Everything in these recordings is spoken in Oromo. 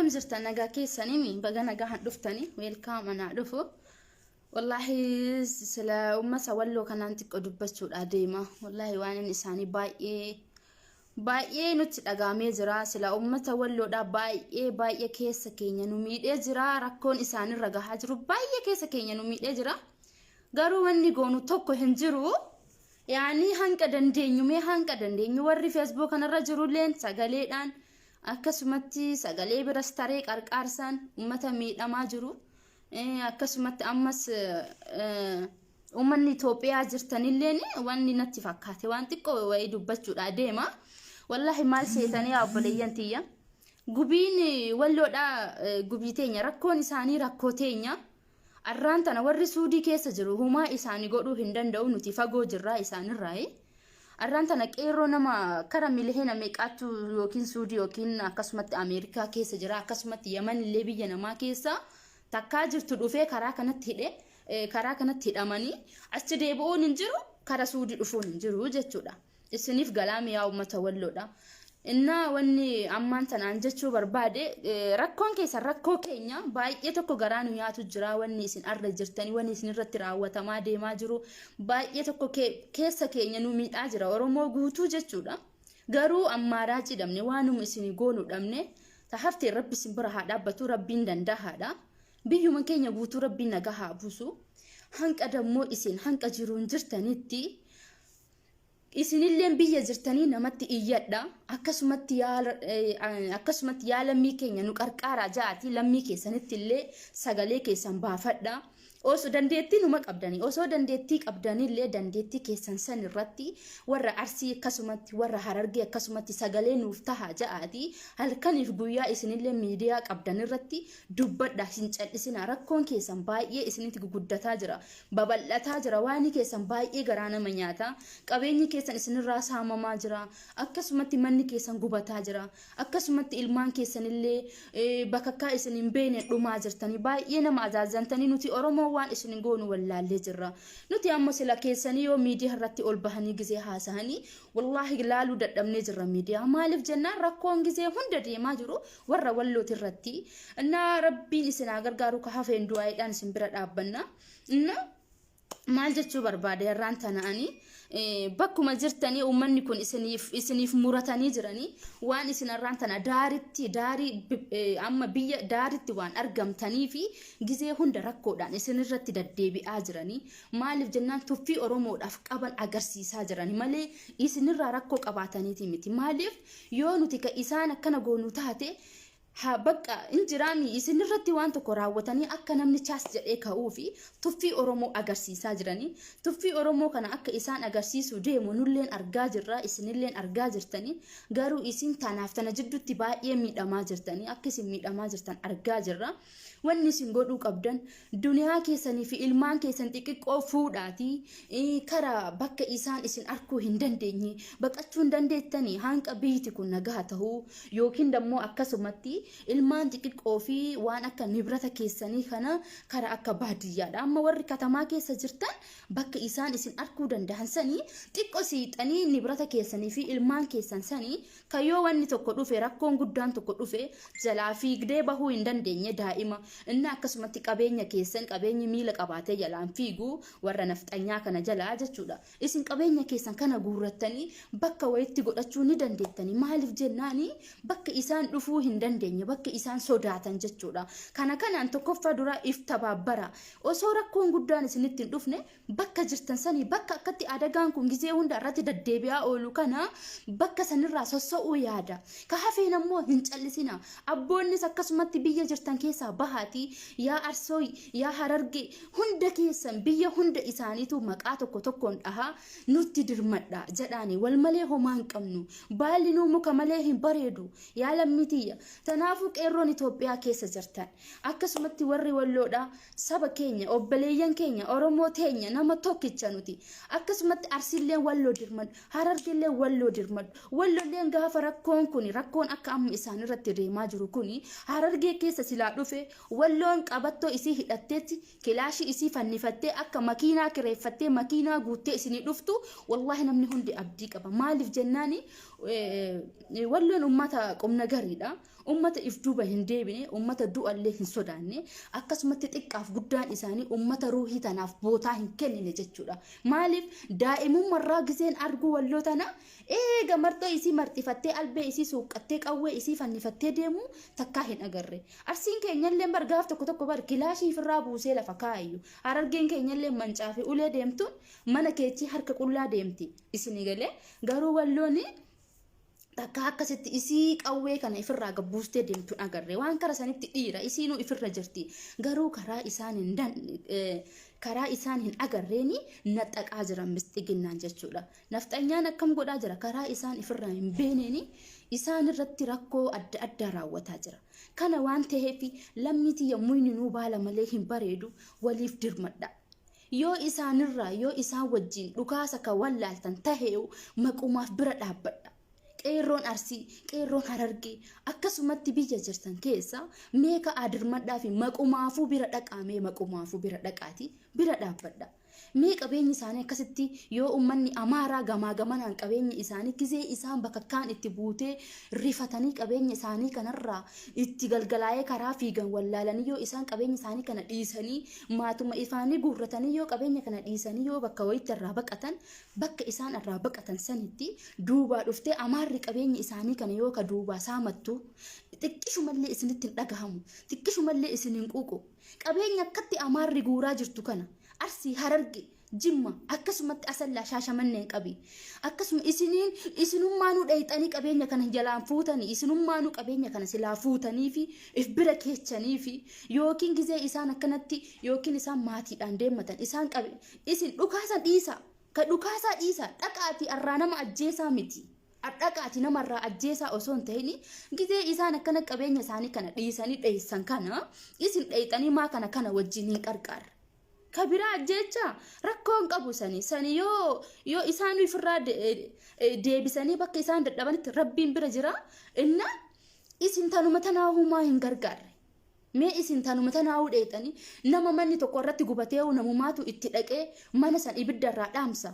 Akkam jirtan, nagaa keessanii? Baga nagaan dhuftanii. Welcome, anaa dhufu. Wallaahi sila uummata Walloo kanaan xiqqoo dubbachuudha deema. Wallaahi waan inni isaanii baay'ee baay'ee nutti dhagaamee jira. Sila uummata Walloodha, baay'ee baay'ee keessa keenya nu miidhee jira. Rakkoon isaanirra gahaa jiru baay'ee keessa keenya nu miidhee jira. Garuu wanni goonu tokko hin jiru. Yaani hanqa dandeenyu, mee hanqa dandeenyu warri Facebook kanarra jirulleen sagaleedhaan, akkasumatti sagalee biras taree qarqaarsaan uummata miidhamaa jiru. Akkasumatti ammas uummanni Itoophiyaa jirtanilleen wanni natti fakkaate waan xiqqoo wayii dubbachuudha deema. Wallaahi maal seetanii yaa obboleeyyan tiyya. Gubiin Walloodhaa gubii teenya, rakkoon isaanii rakkoo teenya. Arraan tana warri Suudii keessa jiru humaa isaanii godhuu hin danda'u, nuti fagoo jirraa isaanirraayi. Arraan tana qeerroo nama kara miliyoona meeqaattu yookiin Suudii yookiin akkasumatti Ameerikaa keessa jira, akkasumatti Yaman illee biyya namaa keessa takkaa jirtu dhufee karaa kanatti hidhe, karaa kanatti hidhamanii achi deebi'uun hin jiru, kara Suudii dhufuun hin jiru jechuudha. Isiniif galaami yaa uummata Walloodha. Innaa wanni ammaan tanaan jechuu barbaade, rakkoon keessan rakkoo keenya, baay'ee tokko garaa nu nyaatu jira. Wanni isin arra jirtanii, wanni isin irratti raawwatamaa deemaa jiru baay'ee tokko keessa keenya nu miidhaa jira, Oromoo guutuu jechuudha. Garuu ammaaraa cidhamne waanuma isin goonu dhabne. Haftee Rabbi isin bira haa dhaabbatu, Rabbiin danda'aadha. Biyyuma keenya guutuu Rabbiin nagaa haa buusu. Hanqa dammoo isin hanqa jiruun jirtanitti isinilleen biyya jirtanii namatti iyyadha. Akkasumatti yaa lammii keenya nu qarqaaraa ja'aati lammii keessanitti illee sagalee keessan baafadha. Osoo dandeettii numa qabdanii, osoo dandeettii qabdanillee, dandeettii keessan san irratti warra Arsii akkasumatti warra Harargee akkasumatti sagalee nuuf taha ja'aati halkaniif guyyaa isinillee miidiyaa qabdan irratti dubbadha, hin cal'isinaa. Rakkoon keessan baay'ee isinitti guguddataa jira, babal'ataa jira. Waan keessan baay'ee garaa nama nyaata. Qabeenyi keessan isinirraa saamamaa jira, akkasumatti manni keessan gubataa jira, akkasumatti ilmaan keessanillee bakakkaa isin hin beekne dhumaa jirtanii, baay'ee nama azaazantanii. Nuti Oromoo waan isin hin goonu wallaallee jirra. Nuti amma sila keessanii yoo miidiyaa irratti ol bahanii gizee haasahanii, wallaahi laaluu dadhabnee jirra miidiyaa. Maaliif jennaan, rakkoon gizee hunda deemaa jiru warra Wallooti irratti. Innaa Rabbiin isin haa gargaaru, ka hafeen du'aayiidhaan isin bira dhaabbanna. Innaa maal jechuu barbaade, irraan tana'anii bakkuma jirtanii uummanni kun isiniif muratanii jiranii, waan isin irraan tana daaritti daarii amma biyya daaritti waan argamtanii fi gizee hunda rakkoodhaan isin irratti deddeebi'aa jiranii. Maaliif jennaan, tuffii Oromoodhaaf qaban agarsiisaa jiranii malee isinirraa rakkoo qabaataniiti miti. Maaliif, yoo nuti ka isaan akkana goonu taate, haa bakka hin jiraami isin irratti waan tokko raawwatanii akka namni chaas jedhee ka'uu fi tuffii Oromoo agarsiisaa jiranii. Tuffii Oromoo kana akka isaan agarsiisuu deemu nulleen argaa jirra, isinilleen argaa jirtanii. Garuu isin tanaaf tana jidduutti baay'ee miidhamaa jirtanii, akka isin miidhamaa jirtan argaa jirra. Wanni isin godhuu qabdan, duniyaa keessanii fi ilmaan keessan xixiqqoo fuudhaatii karaa bakka isaan isin arkuu hin dandeenye baqachuu hin dandeettanii, hanqa biyyiti kun nagaa tahuu, yookiin dammoo akkasumatti ilmaan xixiqqoo fi waan akka nibrata keessanii kana karaa akka baadiyyaadha. Amma warri katamaa keessa jirtan bakka isaan isin arkuu danda'an sanii xiqqoo siixanii nibrata keessanii fi ilmaan keessan sanii kayyoo wanni tokko dhufe, rakkoon guddaan tokko dhufe, jalaa fiigdee bahuu hin dandeenye daa'ima inni, akkasumatti qabeenya keessan, qabeenyi miila qabaatee jalaan fiigu warra nafxanyaa kana jalaa jechuudha. Isin qabeenya keessan kana guurrattanii bakka wayitti godhachuu ni dandeettanii. Maaliif jennaani, bakka isaan dhufuu hin dandeenye, bakka isaan sodaatan jechuudha. Kana kanaan tokkoffaa dura if tabaabbara. Osoo rakkoon guddaan isinitti hin dhufne, bakka jirtan sanii, bakka akkatti adagaan kun gizee hunda irratti deddeebi'aa oolu kana, bakka sanirraa sossa'uu yaada. Ka hafeen ammoo hin callisina. Abboonnis akkasumatti biyya jirtan keessaa bahaatii, yaa Arsooy, yaa Hararge, hunda keessan biyya hunda isaaniitu maqaa tokko tokkoon dhahaa nutti dirmadha jedhaani. Wal malee homaa hin qabnu. Baalli nuu muka malee hin bareedu. Yaa lammii tiyya. Tanaafuu qeerroon Itoophiyaa keessa jirtan, akkasumatti warri Walloodhaa, saba keenya, obboleeyyan keenya, Oromoo teenya, nama tokkicha nuti. Akkasumatti Arsiilleen Walloo dirmadhu, Harargeelleen Walloo dirmadhu. Wallolleen gaafa rakkoon kun, rakkoon akka amma isaan irratti deemaa jiru kun Harargee keessa silaa dhufe, Walloon qabattoo isii hidhatteetti, kilaashii isii fannifattee, akka makiinaa kireeffattee makiinaa guuttee isinii dhuftu, wallaahi namni hundi abdii qaba. Maaliif jennaani, Walloon ummata qubna gariidha. Ummata if duuba hin deebine, ummata du'allee hin sodaanne, akkasumatti xiqqaaf guddaan isaanii ummata ruuhii tanaaf bootaa hin kennine jechuudha. Maaliif daa'imummarraa giseen arguu Walloo tana eega marxoo isii marxifattee, albee isii suuqqattee, qawwee isii fannifattee deemu takkaa hin agarre. Arsiin keenyallee bar gaaf tokko tokko bar kilaashii ifirraa buusee lafa kaayyu. Harargeen keenyallee mancaa fi ulee deemtuun mana keechii harka qullaa deemti. Isinii galee? Garuu Walloon takka akkasitti isii qawwee kana ifirraa gabbuustee deemtuun agarre. Waan kara sanitti dhiira isiinuu ifirra jirti. Garuu karaa isaan hin agarreeni naxxaqaa jiran bisxiginnaan jechuudha. Nafxanyaan akkam godhaa jira? Karaa isaan ifirraa hin beeneeni isaan irratti rakkoo adda addaa raawwataa jira. Kana waan ta'eef, lammii tiyya, muyni nuu baala malee hin bareedu, waliif dirmadha. Yoo isaanirraa, yoo isaan wajjin dhukaasa ka wallaaltan tahee'u, maqumaaf bira dhaabbadha. Qeerroon Arsii, qeerroon Harargee, akkasumatti biyya jirtan keessa mee ka'aa dirmadhaa fi maqumaafuu bira dhaqaa, mee maqumaafuu bira dhaqaati bira dhaabbadha. Mee qabeenyi isaanii akkasitti yoo uummanni Amaaraa gamaa gamanaan qabeenya isaanii gizee isaan bakka kaan itti buutee rifatanii, qabeenya isaanii kanarraa itti galgalaa'ee karaa fiigan wallaalanii, yoo isaan qabeenya isaanii kana dhiisanii, maatuma ifaanii guurratanii, yoo qabeenya kana dhiisanii yoo bakka wayitti irraa baqatan, bakka isaan irraa baqatan sanitti duubaa dhuftee Amaarri qabeenya isaanii kana yoo ka duubaa saamattu, xiqqishumallee isinitti hin dhagahamu, xiqqishumallee isin hin quuqu. Qabeenya akkatti Amaarri guuraa jirtu kana Arsii, Hararge, Jimma, akkasumatti Asallaa, Shaashamanneen qabi. Akkasuma isiniin isinummaanuu dhayxanii qabeenya kana jalaan fuutanii, isinummaanuu qabeenya kana silaa fuutanii fi if bira keechanii fi yookiin gizee isaan akkanatti yookiin isaan maatiidhaan deemmatan isaan qabe, isin dhukaasan dhiisaa, ka dhukaasaa dhiisaa, dhaqaatii arraa nama ajjeesaa miti. Dhaqaati namarraa ajjeesaa osoo hin ta'in, gizee isaan akkana qabeenya isaanii kana dhiisanii dheessan kana isin dheeyxanii maa kana kana wajjin hin qarqaarre? Ka biraa ajjeechaa rakkoo hin qabu. Sani yoo isaan ofirraa deebisanii bakka isaan dadhabanitti Rabbiin bira jira. Inna isin tanuma tanaahumaa hin gargaarre. Mee isin tanuma tanaahuu dheeyxanii nama manni tokko irratti gubatee namumaatu itti dhaqee mana san ibidda irraa dhaamsa.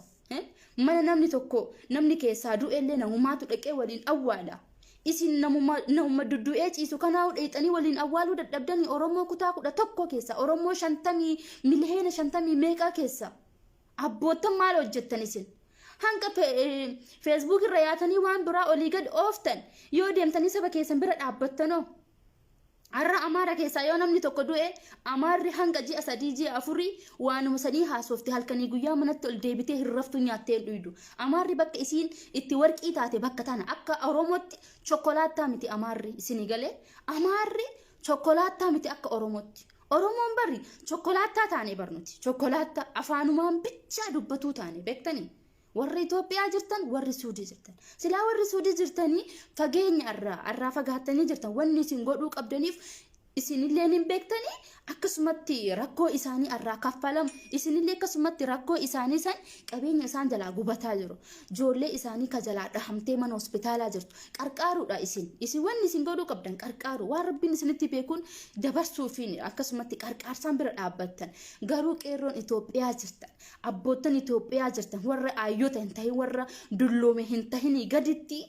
Mana namni tokko namni keessaa du'ellee namumaatu dhaqee waliin awwaala. Isin namuma duddu'ee ciisu kanaa'u dheeyxanii waliin awwaaluu dadhabdanii, Oromoo kutaa 11 keessa, Oromoo 50 miliyoona 50 meeqaa keessa. Abboottan, maal hojjettan isin? Hanga Facebook irra yaatanii waan biraa olii gad ooftan, yoo deemtanii saba keessan bira dhaabbattanoo? Har'a Amaara keessaa yoo namni tokko du'e, Amaarri hanga ji'a 3, ji'a 4 waanuma sanii haasofte, halkanii guyyaa manatti ol deebitee hin raftu, nyaattee hin dhuydu. Amaarri bakka isiin itti warqii taate bakka tana. Akka Oromootti chokkolaattaa miti Amaarri, isinii galee? Amaarri chokkolaattaa miti akka Oromootti. Oromoon barri chokkolaattaa taane barnuti. Chokkolaattaa afaanumaan bichaa dubbatuu taane, beektanii? Warri Itoophiyaa jirtan, warri Suudii jirtan. Silaa warri Suudii jirtanii fageenya irraa fagaattanii jirtan, wanni isin godhuu qabdaniif isinillee hin beektanii, akkasumatti rakkoo isaanii irraa kaffalamu isinillee, akkasumatti rakkoo isaanii san, qabeenya isaan jalaa gubataa jiru, ijoollee isaanii ka jalaa dhahamtee mana hospitaalaa jirtu qarqaaruudha. Isin wanni isin godhuu qabdan qarqaaru, waan Rabbiin isinitti beekuun dabarsuufiin akkasumatti qarqaarsaan bira dhaabbattan. Garuu qeerroon Itoophiyaa jirtan, abboottan Itoophiyaa jirtan, warra aayyota hin tahin, warra dulloome hin tahinii gaditti,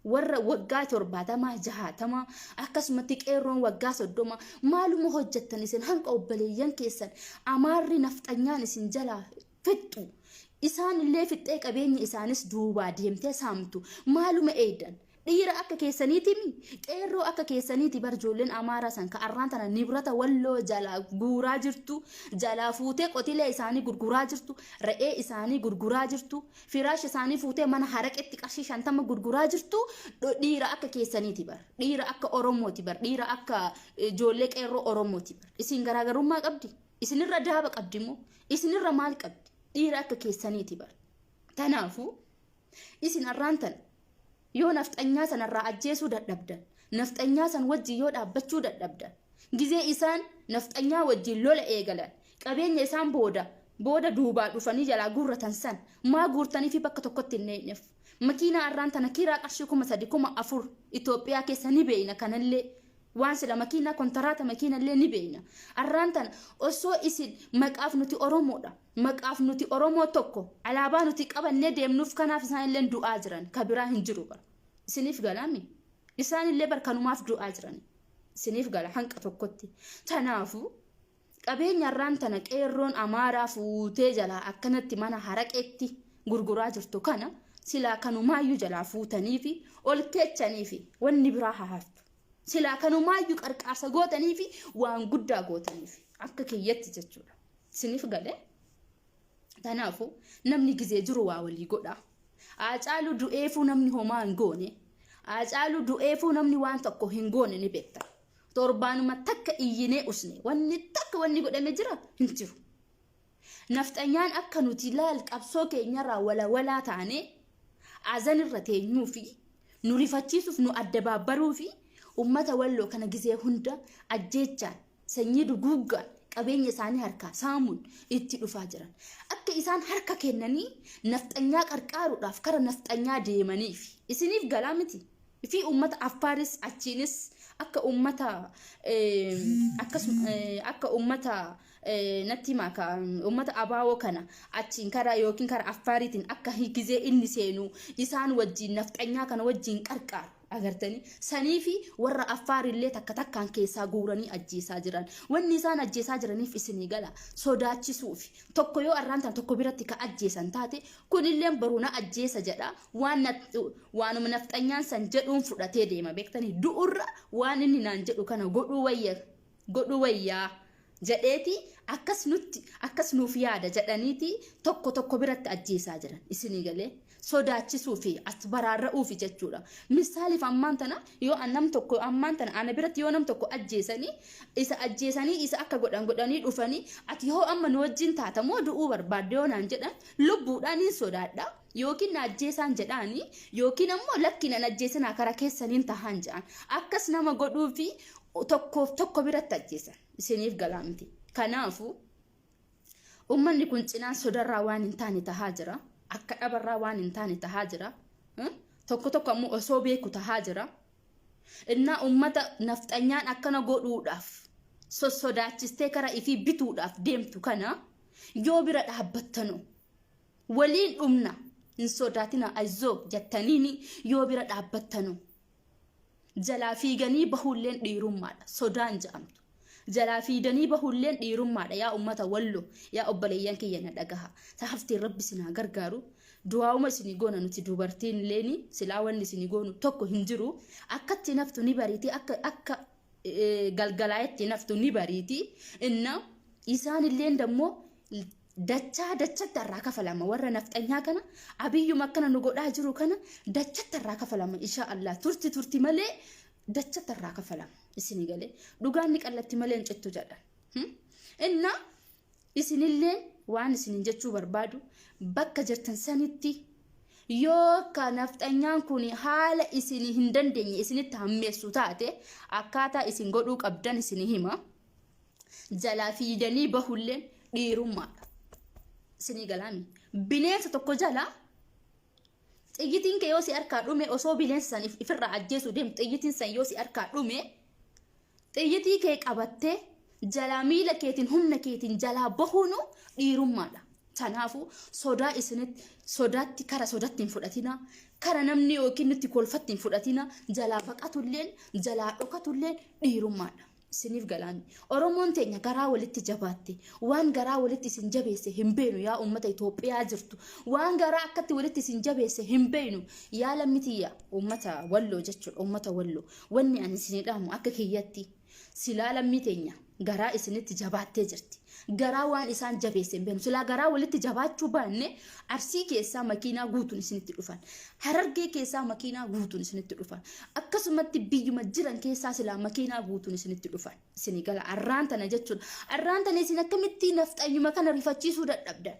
warra waggaa 70, 60, akkasumatti qeerroon waggaa 30, maaluma hojjettan isin hanqa obboleeyyan keessan Amaarri nafxanyaan isin jalaa fixxu, isaan illee fixxee qabeenya isaanis duubaa deemtee saamtu? Maaluma eeydan? Dhiira akka keessaniitimi, qeerroo akka keessaniiti bar. Ijoolleen Amaaraa san ka arraan tana nibrata Walloo jalaa guuraa jirtu, jalaa fuutee qotilee isaanii gurguraa jirtu, re'ee isaanii gurguraa jirtu, firaasha isaanii fuutee mana haraqetti qarshii 50 gurguraa jirtu, dhiira akka keessaniiti bar. Dhiira akka Oromooti bar. Dhiira akka ijoollee qeerroo Oromooti bar. Isin garaagarummaa qabdi? Isinirra daaba qabdi moo isinirra maal qabdi? Dhiira akka keessaniiti bar. Tanaafuu isin arraan tana yoo nafxanyaa sanarraa ajjeesuu dadhabdan, nafxanyaa san wajjin yoo dhaabbachuu dadhabdan, gizee isaan nafxanyaa wajjin lola eegalan, qabeenya isaan booda booda duubaa dhufanii jalaa guurratan san maa guurtanii fi bakka tokkotti hin neeyneef? Makiinaa arraan tana kiraa qarshii 3000, 4000 Itoophiyaa keessa ni beeyna. Kanallee waan sila makiinaa kontaraata makiinallee ni beeyna. Arraan tana osoo isin maqaaf nuti Oromoodha, maqaaf nuti Oromoo tokko, alaabaa nuti qabannee deemnuuf, kanaaf isaan illee du'aa jiran, ka biraa hin jiru bara. Isiniif galaami? Isaanillee barkanumaaf du'aa jiran. Isiniif gala hanqa tokkotti. Tanaafuu qabeenya irraan tana qeerroon Amaaraa fuutee jalaa akkanatti mana haraqeetti gurguraa jirtu kana silaa kanumaayyuu jalaa fuutaniifi ol keechaniifi wanni biraa haa haftu. Silaa kanumaayyuu qarqaarsa gootaniifi waan guddaa gootaniifi akka kiyyatti jechuudha. Isiniif galee? Tanaafuu namni gizee jiru waa walii godha. Haacaaluu du'eefuu namni homaa hin goone. Haacaaluu du'eefuu namni waan tokko hin goone ni beekta. Torbaanuma takka iyyinee usne. Wanni takka wanni godhame jira hin jiru. Nafxanyaan akka nuti laal qabsoo keenyarraa walawalaa taanee azan irra teenyuu fi nu rifachiisuuf nu adda baabbaruu fi ummata Walloo kana gizee hunda ajjeechaan, sanyii duguuggaan, qabeenya isaanii harkaa saamuun itti dhufaa jiran. Akka isaan harka kennanii nafxanyaa qarqaaruudhaaf kara nafxanyaa deemaniif. Isiniif galaa miti. Fi ummata Affaaris achiinis akka ummata akkasuma akka ummata natti himaa ka ummata Abaawoo kana achiin karaa yookiin kara Affaariitiin akka gizee inni seenu isaan wajjiin nafxanyaa kana wajjiin qarqaaru agartanii sanii fi warra Affaarillee takka takkaan keessaa guuranii ajjeesaa jiran. Wanni isaan ajjeesaa jiraniif isinii gala sodaachisuufi. Tokko yoo arraan tan tokko biratti ka ajjeesan taate, kunilleen boru na ajjeesa jedha, waan waanuma nafxanyaan san jedhuun fudhatee deema. Beektanii, du'urra waan inni naan jedhu kana godhuu wayya, godhuu wayyaa jedheeti akkas nutti akkas nuuf yaada jedhaniiti tokko tokko biratti ajjeesaa jiran. Isinii galee? Sodaachisuu fi as baraarra'uufi jechuudha. Misaaliif ammaan tana yoo nam tokko ammaan tana ana biratti yoo nam tokko ajjeesanii, isa ajjeesanii, isa akka godhan godhanii dhufanii, "Ati hoo amma nu wajjin taata moo du'uu barbaadde?" yoo naan jedhan, lubbuudhaan hin sodaadha. Yookiin na ajjeesaan jedhaani, yookiin ammoo lakki, nan ajjeesanaa, kara keessaniin tahaan jedhan. Akkas nama godhuu fi tokkoof tokko biratti ajjeesan. Isiniif galaa miti? Kanaafuu uummanni kun cinaan sodarraa waan hin taane tahaa jira. Akka dhabarraa waan hin taane tahaa jira. Tokko tokko ammoo osoo beeku tahaa jira. Innaa uummata nafxanyaan akkana godhuudhaaf sossodaachistee kara ifii bituudhaaf deemtu kana yoo bira dhaabbattanu, waliin dhumna, hin sodaatina, ayzoo jettaniini yoo bira dhaabbattanu, jalaa fiiganii bahuulleen dhiirummaadha. Sodaan jedhamtu. Jalaa fiiganii bahuulleen dhiirummaadha. Yaa uummata Wallo, yaa obboleeyyan kiyya, na dhagaha. Hafteen Rabbi isin haa gargaaru. Du'aa'uma isinii goona nuti dubartiin leeni silaa wanni isinii goonu tokko hin jiru. Akkatti naftu ni bariiti, akka galgalaa'etti naftu ni bariiti. Inna isaanilleen dammoo dachaa dachatti irraa kafalama. Warra nafxanyaa kana, Abiyyuma akkana nu godhaa jiru kana, dachatti irraa kafalama. Insha Allah turti turti malee dachatti irraa kafalama. Isinii galee? Dhugaan ni qallatti malee hin cittu jedhan. Inna isinilleen waan isinin jechuu barbaadu, bakka jirtan sanitti yoo ka nafxanyaan kun haala isin hin dandeenye isinitti hammeessu taate, akkaataa isin godhuu qabdan isin hima. Jalaa fiiganii bahulleen dhiirummaadha. Isinii galaami? Bineensa tokko jala xiyyitiin kee yoo si harkaa dhume, osoo bineensa san ifirraa ajjeesuu deemtu xiyyitiin san yoo si harkaa dhume, xiyyitii kee qabattee jalaa miila keetiin humna keetiin jalaa bahuunu dhiirummaadha. Kanaafuu sodaa isinitti sodaatti kara sodaatti hin fudhatina. Kara namni yookiin nutti kolfatti hin fudhatina. Jalaa baqatulleen, jalaa dhokatulleen dhiirummaadha. Isiniif galaami? Oromoon teenya garaa walitti jabaatte. Waan garaa walitti isin jabeesse hin beenu. Yaa uummata Itoophiyaa jirtu, waan garaa akkatti walitti isin jabeesse hin beenu. Yaa lammitiyya, uummata Walloo jechuudha. Uummata Walloo, wanni ani isinii dhaamu akka kiyyatti, silaa lammii teenya garaa isinitti jabaattee jirti. Garaa waan isaan jabeesse hin beenu. Silaa garaa walitti jabaachuu baanne, Arsii keessaa makiinaa guutuun isinitti dhufan. Harargee keessaa makiinaa guutuun isinitti dhufan. Akkasumatti biyyuma jiran keessaa silaa makiinaa guutuun isinitti dhufan. Isinii gala arraan tana jechuudha. Arraan tana isin akkamitti nafxanyuma kana rifachiisuu dadhabdan?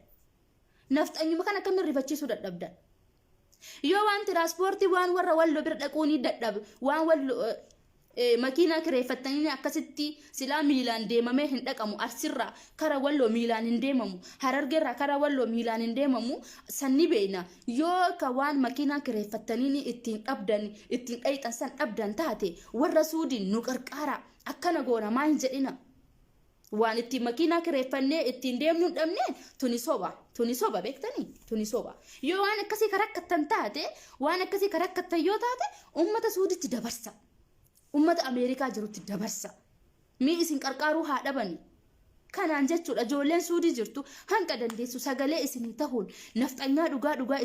Nafxanyuma kana akkamitti rifachiisuu dadhabdan? Yoo waan tiraanspoortii, waan warra Walloo bira dhaquu ni dadhabe, waan Walloo makiinaa kireeffattanii akkasitti silaa miilaan deemamee hin dhaqamu. Arsirraa kara Walloo miilaan hin deemamu, Harargeerraa kara Walloo miilaan hin deemamu, sanni beeyna. Yoo ka waan makiinaa kireeffattanii ittiin dhabdan, ittiin dhayxan san dhabdan taate, warra Suudiin nu qarqaara, akkana goona maa hin jedhina. Waan ittiin makiinaa kireeffannee ittiin deemnu hin dhabne. Tuni soba, tuni soba, beektanii, tuni soba. Yoo waan akkasii ka rakkattan taate, waan akkasii ka rakkattan yoo taate, ummata Suuditti dabarsa, ummata Ameerikaa jirutti dabarsa. Mii isin qarqaaruu haa dhabani. Kanaan jechuudha, ijoolleen Suudii jirtu hanqa dandeessu sagalee isinii tahuun nafxanyaa dhugaa dhugaa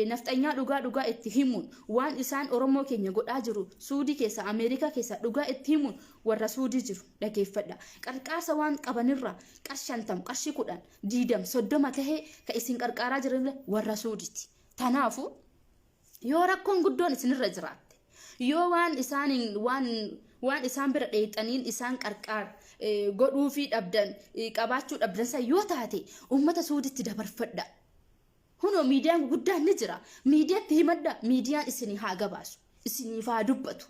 nafxanyaa dhugaa dhugaa itti himuun, waan isaan Oromoo keenya godhaa jiru Suudii keessa, Ameerikaa keessa dhugaa itti himuun, warra Suudii jiru dhageeffadha. Qarqaarsa waan qabanirraa 50, qarshii 10, 20, 30 tahee ka isin qarqaaraa jiranillee warra Suudiiti. Tanaafu yoo rakkoon guddoon isinirra jiraatte, yoo waan isaaniin waan isaan bira dheeyxaniin isaan qarqaar godhuufii dhabdan, qabaachuu dhabdan san yoo taate, ummata Suuditti dabarfadha. Hunoo miidiyaan guguddaan ni jira. Miidiyaatti himadha. Miidiyaan isinii haa gabaasu, isiniif haa dubbatu.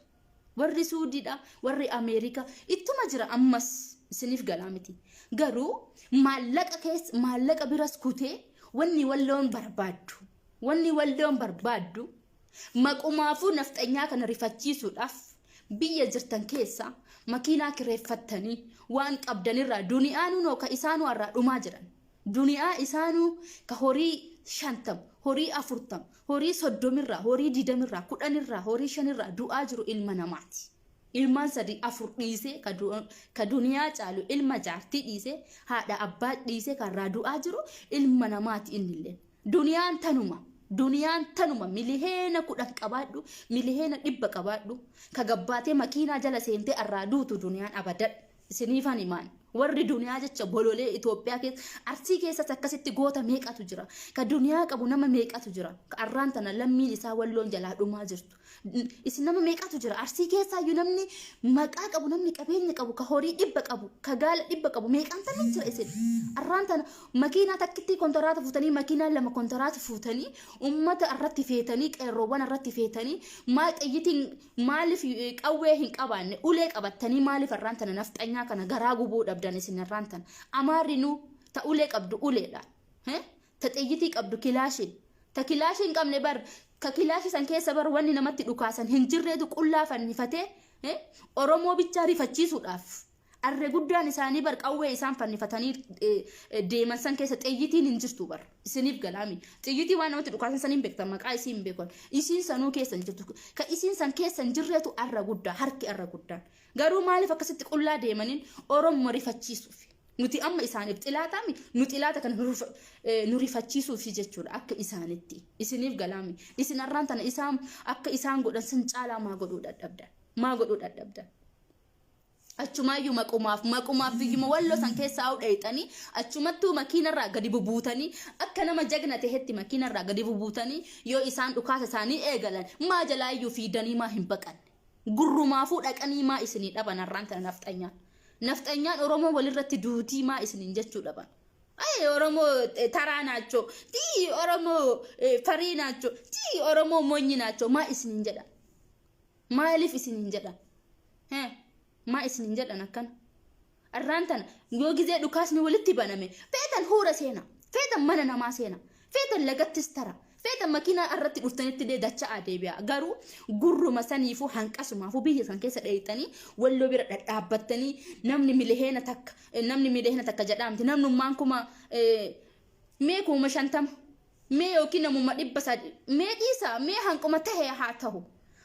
Warri Suudiidha, warri Ameerikaa ittuma jira ammas, isiniif galaa miti? Garuu maallaqa keessa maallaqa biras kutee wanni Walloon barbaaddu maqumaafuu nafxanyaa kana rifachiisuudhaaf biyya jirtan keessa makiinaa kireeffattanii waan qabdanirraa duniyaa nunoo ka isaanuu irraa dhumaa jiran, duniyaa isaanuu ka horii 50, horii 40, horii 30rraa, horii 20rraa, 10rraa, horii 5rraa du'aa jiru ilma namaati. Ilmaan sadi afur dhiisee, ka duniyaa caalu ilma jaartii dhiisee, haadha abbaa dhiisee karraa du'aa jiru ilma namaati innillee. Duniyaan tanuma. Duniyaan tanuma. Miliheena 10 qabaadhu, miliheena 100 qabaadhu, ka gabbaatee makiinaa jala seentee arraa duutu duniyaan abadan. Isiniifan himaan. Warri duniyaa jecha bololee Itoophiyaa keessa, Arsii keessas akkasitti goota meeqatu jira? Ka duniyaa qabu nama meeqatu jira? Ka arraan tana lammiin isaa Walloon jalaa dhumaa jirtu. Isin nama meeqatu jira? Arsii keessaayyuu namni maqaa qabu, namni qabeenya qabu, ka horii 100 qabu, ka gaala 100 qabu meeqaan tana jira isin? Arraan tana makiinaa takkittii kontaraata fuutanii, makiinaa lama kontaraata fuutanii, ummata irratti feetanii, qeerroowwan irratti feetanii, maal xiyyitiin maaliif qawwee hin qabaanne, ulee qabattanii maaliif arraan tana nafxanyaa kana garaa gubuu dhabdan isin arraan tana? Amaarri nu ta ulee qabdu uleedha. Ta xiyyitii qabdu kilaashiin. Ta kilaashii hin qabne bar, ka kilaashii san keessa bar wanni namatti dhukaasan hin jirreetu qullaa fannifatee Oromoo bichaa rifachiisuudhaaf. Arre guddaan isaanii bar qawwee isaan fannifatanii deeman san keessa xiyyitiin hin jirtu bar. Isiniif galaami? Xiyyitii waan namatti dhukaasan san hin beektan, maqaa isii hin beekan. Isiin sanuu keessa hin jirtu. Ka isiin san keessa hin jirreetu arra guddaa, harki arra guddaan. Garuu maaliif akkasitti qullaa deemaniin? Oromoo rifachiisuuf. Nuti amma isaaniif xilaataami, nu xilaata kana nu rifachiisuuf jechuudha akka isaanitti. Isiniif galaami? Isin arraan tana isaan akka isaan godhan san caalaa maa godhuu dadhabdan? Maa godhuu dadhabdan? Achumaayyuu maqumaaf biyyuma Walloo san keessaa hau dheeyxanii, achumattuu makiinarraa gadi bubuutanii, akka nama jagna tahetti makiinarraa gadi bubuutanii, yoo isaan dhukaasa isaanii eegalan maa jalaayyuu fiidanii maa hin baqanne? Gurrumaafuu dhaqanii maa isinii dhaban har'aan tana nafxanyaan? Nafxanyaan Oromoo walirratti duutii maa isiniin jechuu dhaban? Ay, Oromoo ተራ ናቸው, tii Oromoo ፈሪ ናቸው, tii Oromoo ሞኝ ናቸው maa isiniin jedhan? Maaliif isiniin jedhan? Maa isiniin jedhan akkana? Arraan tana yoo gizee dhukaasni walitti baname, feetan huura seena, feetan mana namaa seena, feetan lagattis tara, feetan makiinaa irratti dhuftanitti illee dacha'aa deebi'a. Garuu gurruma saniifuu hanqasumaafuu biyya san keessa dheeyxanii Walloo bira dhadhaabbattanii namni miliheena 1, namni miliheena 1 jedhaamti, namnummaan kuma mee 50,000 mee yookiin namuma 300 mee dhiisa, mee hanquma tahee haa ta'u,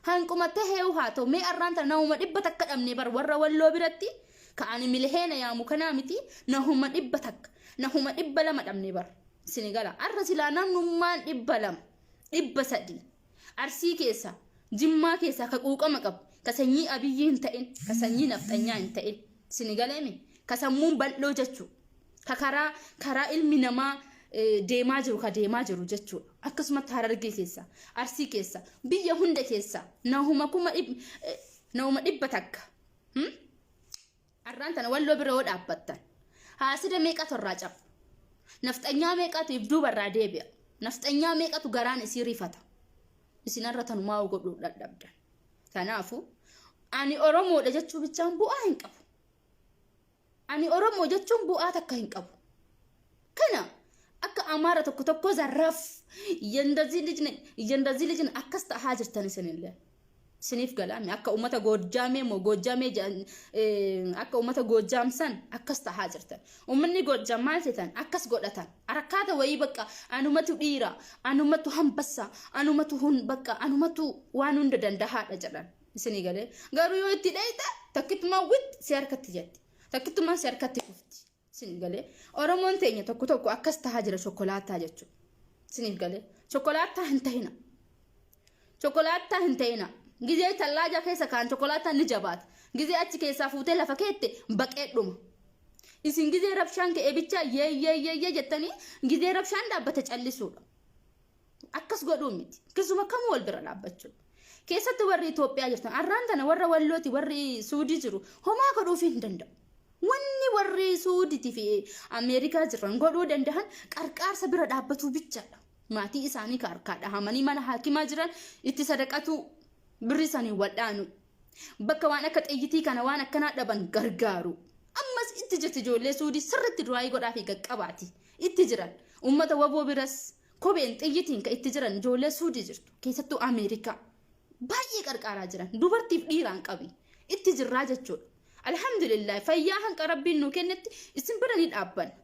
hanquma tahee haa ta'u, mee arraan tana namuma 100 dhabne bar warra Walloo biratti, ka'anii miliheena yaamu kanaa miti, nahuma 100, nahuma 200 dhabne bar. Isini gala? Arra silaa namnummaan 200, 300 Arsii keessa, Jimmaa keessa ka quuqama qabu, ka sanyii Abiyyii hin ta'in, ka sanyii nafxanyaa hin ta'in, isini galeemi, ka sammuun bal'oo jechuu, ka karaa ilmi namaa deemaa jiru ka deemaa jiru jechuudha. Akkasumatti Harargee keessa, Arsii keessa, biyya hunda keessa nahuma kuma nahuma 100. Arraan tana Walloo bira yoo dhaabbattan haasida meeqatu irraa caba? Nafxanyaa meeqatu if duuba irraa deebi'a? Nafxanyaa meeqatu garaan isii rifata? Isin har'a tanumaa godhuu dadhabdan. Kanaafu ani Oromoodha jechuu bichaan bu'aa hin qabu. Ani Oromoo jechuun bu'aa takka hin qabu. Kana akka Amaara tokko tokko ዘራፍ የእንደዚህ ልጅ ነኝ፣ የእንደዚህ ልጅ ነኝ akkas ta'aa jirtan isinillee. Isiniif galaame akka uummata Goojjaamee moo Goojjaamee akka uummata Goojjaam san akkas tahaa jirtan. Uummanni Goojjaam maal seetan akkas godhatan. Arakkaata wayii bakka anumatu dhiira, anumatu hambassa, anumatu hun bakka anumatu waan hunda dandahaadha jedhan. Isinii galee. Garuu yoo itti dheeyxa takkittumaa wit si harkatti jetti. Takkittumaa si harkatti kufti. Isinii galee. Oromoon teenya tokko tokko akkas tahaa jira shokolaataa jechuudha. Isiniif galee. Shokolaataa hin tahina. Chokolaattaa hin ta'ina. Gizee tallaajaa keessa kaan chokolaataan ni jabaata. Gizee achi keessaa fuutee lafa keette baqee dhuma. Isin gizee rabshaan ka'ee bichaa yee yee yee yee jettanii gizee rabshaan dhaabbate callisuudha. Akkas godhuu miti. Kisuma kamuu wal bira dhaabbachuudha. Keessatti warri Itoophiyaa jirtan arraan tana warra Wallooti warri Suudii jiru homaa godhuufii hin danda'u. Wanni warri Suudiitii fi Ameerikaa jiran godhuu danda'an qarqaarsa bira dhaabbatuu bichaadha. Maatii isaanii ka harkaa dhahamanii mana haakimaa jiran itti sadaqatuu, birrii saniin waldhaanuu. Bakka waan akka xiyyitii kana waan akkanaa dhaban gargaaru. Ammas itti jirti ijoollee Suudii sirriitti du'aayii godhaa fi qaqqabaati. Itti jiran. Uummata waboo biras kopheen xiyyitiin ka itti jiran ijoollee Suudii jirtu. Keessattuu Ameerikaa. Baay'ee qarqaaraa jiran. Dubartiif dhiiraan qabi. Itti jirraa jechuudha. Alhamdulillah fayyaa hanqa rabbiin nuu kennetti isin bira ni dhaabbanna.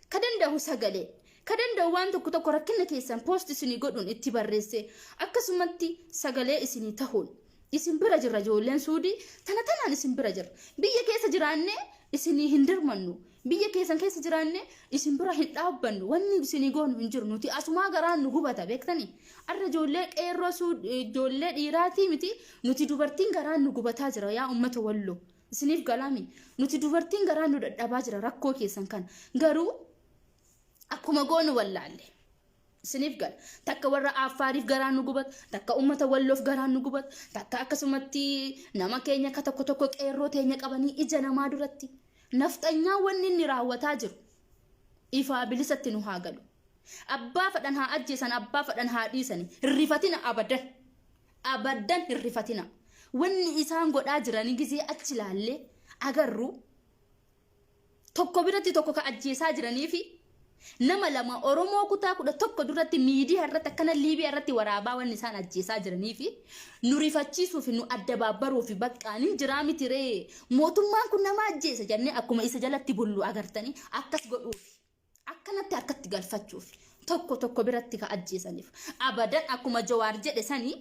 Ka danda'u sagalee, ka danda'u waan tokko tokko rakkina keessan post isinii godhuun itti barreessee akkasumatti sagalee isinii tahuun isin bira jirra ijoolleen suudii tana tanaan isin bira jirra. Biyya keessa jiraannee isinii hin dirmannu. Biyya keessan keessa jiraannee isin bira hin dhaabbannu. Wanni isinii goonu hin jiru. Nuti asumaa garaan nu gubata beektanii. Arra ijoollee qeerroo ijoollee dhiiraatii miti nuti dubartiin garaan nu gubataa jira yaa uummata walloo. Isiniif galaami. Nuti dubartiin garaan nu dadhabaa jira rakkoo keessan kana. Garuu akkuma goonu wallaalle. Isiniif gala. Takka warra Affaariif garaan nu gubata, takka uummata Walloof garaan nu gubata, takka akkasumatti nama keenya akka tokko tokko qeerroo teenya qabanii ija namaa duratti. Nafxanyaa wanni inni raawwataa jiru ifaa bilisatti nu haa galu. Abbaa fadhan haa ajjeesan, abbaa fadhan haa dhiisani. Hin rifatina abadan. Abadan hin rifatina. Wanni isaan godhaa jiranii gizee achi ilaallee agarru tokko biratti tokko ka ajjeesaa jiranii fi nama lama Oromoo kutaa 11 duratti miidiyaa irratti akkana Liibiyaa irratti waraabaa wanni isaan ajjeesaa jiranii fi nu rifachiisuu fi nu adda baabbaruu fi baqqaanin jiraa miti ree mootummaan kun nama ajjeesa jennee akkuma isa jalatti bullu agartanii akkas godhuufi. Akkanatti harkatti galfachuuf tokko tokko biratti ka ajjeesaniif. Abadan akkuma Jawaar jedhe sanii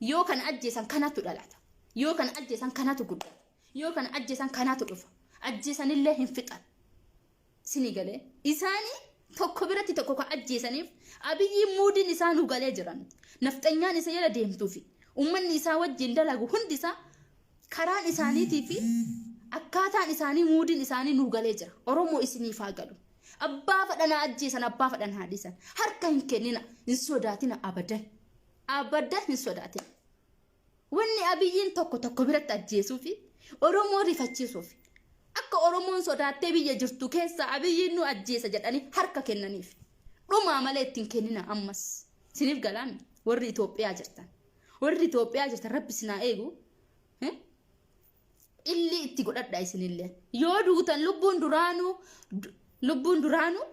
yoo kana ajjeesan kanatu dhalata. Yoo kana ajjeesan kanatu guddata. Yoo kana ajjeesan kanatu dhufa. Ajjeesanillee hin fixan. Isinii galee isaanii tokko biratti tokko ka ajjeesaniif Abiyyiin muudiin isaa nu galee jiran. Nafxanyaan isa jala deemtuufi uummanni isaa wajjin dalagu hundi isaa Karaan isaaniitii fi akkaataan isaanii muudiin isaanii nuu galee jira. Oromoo isiniif haa galu. Abbaa fadhan haa ajjeesan, abbaa fadhan haa dhiisan. Harka hin kennina, hin sodaatina abadan. Abadan hin sodaatina. Wanni Abiyyiin tokko tokko biratti ajjeesuu fi Oromoo rifachiisuuf akka Oromoon sodaattee biyya jirtu keessaa Abiyyiin nu ajjeesa jedhanii harka kennaniif. Dhumaa malee ittiin kennina ammas. Isiniif galaami warri Itoophiyaa jirtan. Warri Itoophiyaa jirtan rabbi isin haa eegu. Illi itti godhadha isinillee. Yoo duutan lubbuun duraanuu lubbuun duraanuu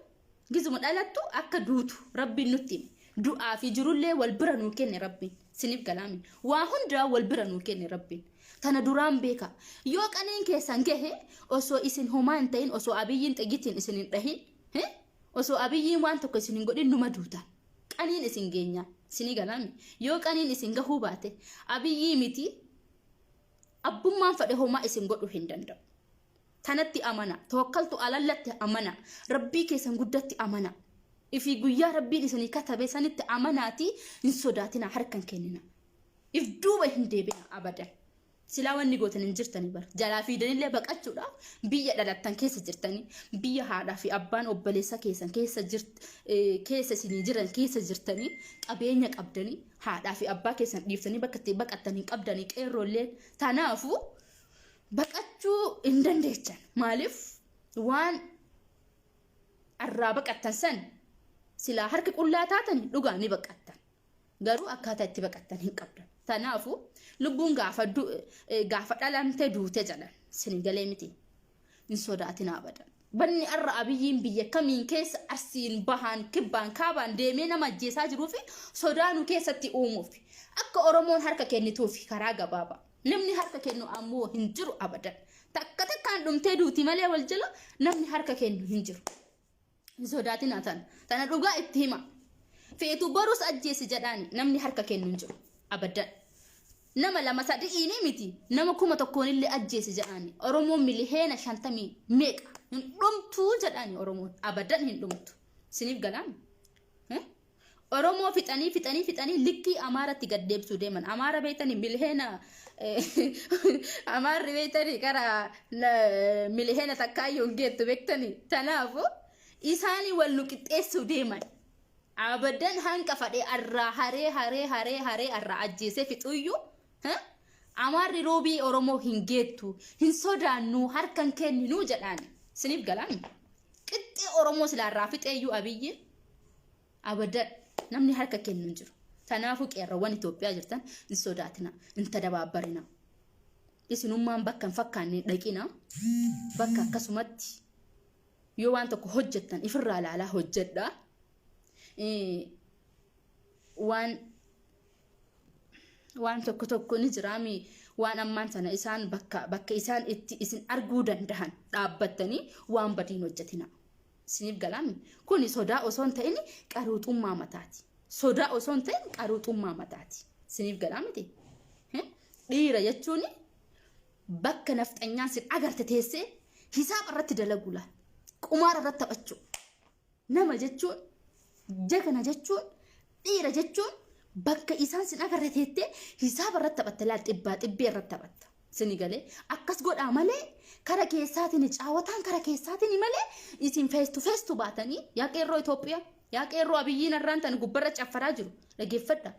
gizuma dhalattu akka duutu rabbiin nutti hime. Du'aa fi jirullee wal bira nuu kenne rabbiin. Isiniif galaami. Waa hundaa wal bira nuu kenne rabbiin. Tana duraan beeka. Yoo qaniin keessan gahe osoo isin homaa hin ta'in osoo Abiyyiin xiyyitiin isin hin dhahin osoo Abiyyiin waan tokko isin hin godhin numa duutan. Qaniin isin geenyaan. Isinii galaami. Yoo qaniin isin gahuu baate Abiyyii miti abbummaan fedhe homaa isin godhuu hin danda'u. Tanatti amana. Tawakkaltu alallatti amana. Rabbii keessan guddatti amana. Ifii guyyaa rabbiin isinii katabe sanitti amanaatii hin sodaatina harka hin kennina. If duuba hin deebina abadan. Silaa wanni gootan hin jirtanii bar. Jalaa fiidanillee baqachuudhaaf biyya dhalattan keessa jirtanii biyya haadhaa fi abbaan obboleessa keessan keessa jirt keessa isinii jiran keessa jirtanii qabeenya qabdanii haadhaa fi abbaa keessan dhiiftanii bakka itti baqattan hin qabdanii qeerroolleen tanaafuu baqachuu hin dandeechan. Maaliif waan arraa baqattan san silaa harki qullaa taatan dhugaa ni baqattan. Garuu akkaataa itti baqattan hin qabdan. Tanaafu lubbuun gaafa gaafa dhalamte duute jedhan. Isin galee miti. Hin sodaatinaa abadan. Banni arra Abiyyiin biyya kamiin keessa Arsiin bahaan kibbaan kaabaan deemee nama ajjeesaa jiruu fi sodaa nu keessatti uumuuf. Akka Oromoon harka kennituuf karaa gabaabaa. Namni harka kennu ammoo hin jiru abadan. Takka takkaan dhumtee duuti malee wal jala namni harka kennu hin jiru. Hin sodaatinaa tana. Tana dhugaa itti hima. Feetu borus ajjeesi jedhaani namni harka kennu hin jiru. Abadan. Nama lama sadi'iini miti nama 1000 illee ajjeesi jedhaani. Oromoon miliheena 50 meeqa hin dhumtuu jedhaani Oromoon abadan hin dhumtu. Isiniif galaami. Oromoo fixanii fixanii fixanii likkii Amaaratti gad deebisuu deeman. Amaara beektanii miliheena Amaarri beektanii kara miliheena takkaayyuu hin geettu beektanii. Tanaafu isaanii wal nu qixxeessuu deeman. Abadan hanqa fadhee arraa haree haree haree haree arraa ajjeesee fixuyyuu Amaarri roobii Oromoo hin geettu hin sodaannu harka hin kenninuu jedhaani. Isiniif galaami. Qixxee Oromoo silaa irraa fixeeyyuu Abiyyiin abadan namni harka kennu hin jiru. Kanaafuu qeerroowwan Itoophiyaa jirtan hin sodaatina, hin tadabaabbarina. Isinummaan bakka hin fakkaanne dhaqina. Bakka akkasumatti yoo waan tokko hojjettan ifirraa ilaalaa hojjedha. Waan waan tokko tokko ni jiraami waan ammaan sana isaan bakka bakka isaan itti isin arguu dandahan dhaabbattanii waan badiin hojjetina. Isiniif galaami. Kuni sodaa osoo hin ta'in qaruuxummaa mataati. Sodaa osoo hin ta'in qaruuxummaa mataati. Isiniif galaa miti. Dhiira jechuun bakka nafxanyaan sin agarte teessee hisaaba irratti dalaguu laal. Qumaara irratti taphachuu. Nama jechuun jagana jechuun dhiira jechuun bakka isaan sin agarre teettee hisaaba irratti taphatta laal xibbaa xibbee irratti taphatta. Sini galee akkas godhaa malee kara keessaatiin caawataan kara keessaatiin malee isin feestu feestu baatanii yaa qeerroo Itoophiyaa yaa qeerroo Abiyyiin arraan tan gubbarra caffaraa jiru dhageeffadha.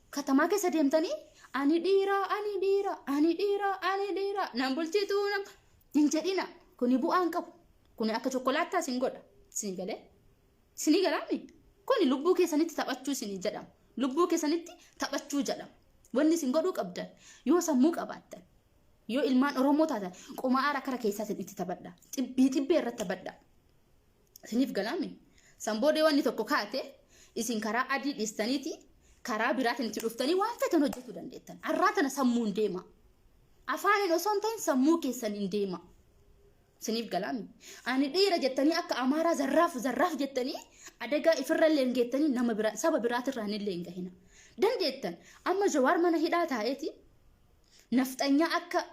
Katamaa keessa deemtanii ani dhiira ani dhiira ani dhiira ani dhiira nan bulchituu nan hin jedhina kuni bu'aan qabu. Kuni akka chokolaattaa isin godha. Isin galee? Isinii galaami? Kuni lubbuu keessanitti taphachuu isinii jedhama. Lubbuu keessanitti taphachuu jedhama. Wanni isin godhuu qabdan yoo sammuu qabaattan yoo ilmaan Oromoo taatan qumaara kara keessaatiin itti taphadha. Xibbii xibbee irratti taphadha. Isiniif galaami? San booda wanni tokko kaate isin karaa adii dhiistaniiti karaa biraatiin itti dhuftanii waan feetan hojjetuu dandeettan. Arraa tana sammuun deema. Afaaniin osoo hin ta'in sammuu keessaniin deema. Isiniif galaami. Ani dhiira jettanii akka Amaaraa zarraaf zarraaf jettanii adagaa ifirra illee hin geettanii nama biraa saba biraatirraa illee hin gahina. Dandeettan amma Jawaar mana hidhaa taa'eeti nafxanyaa akka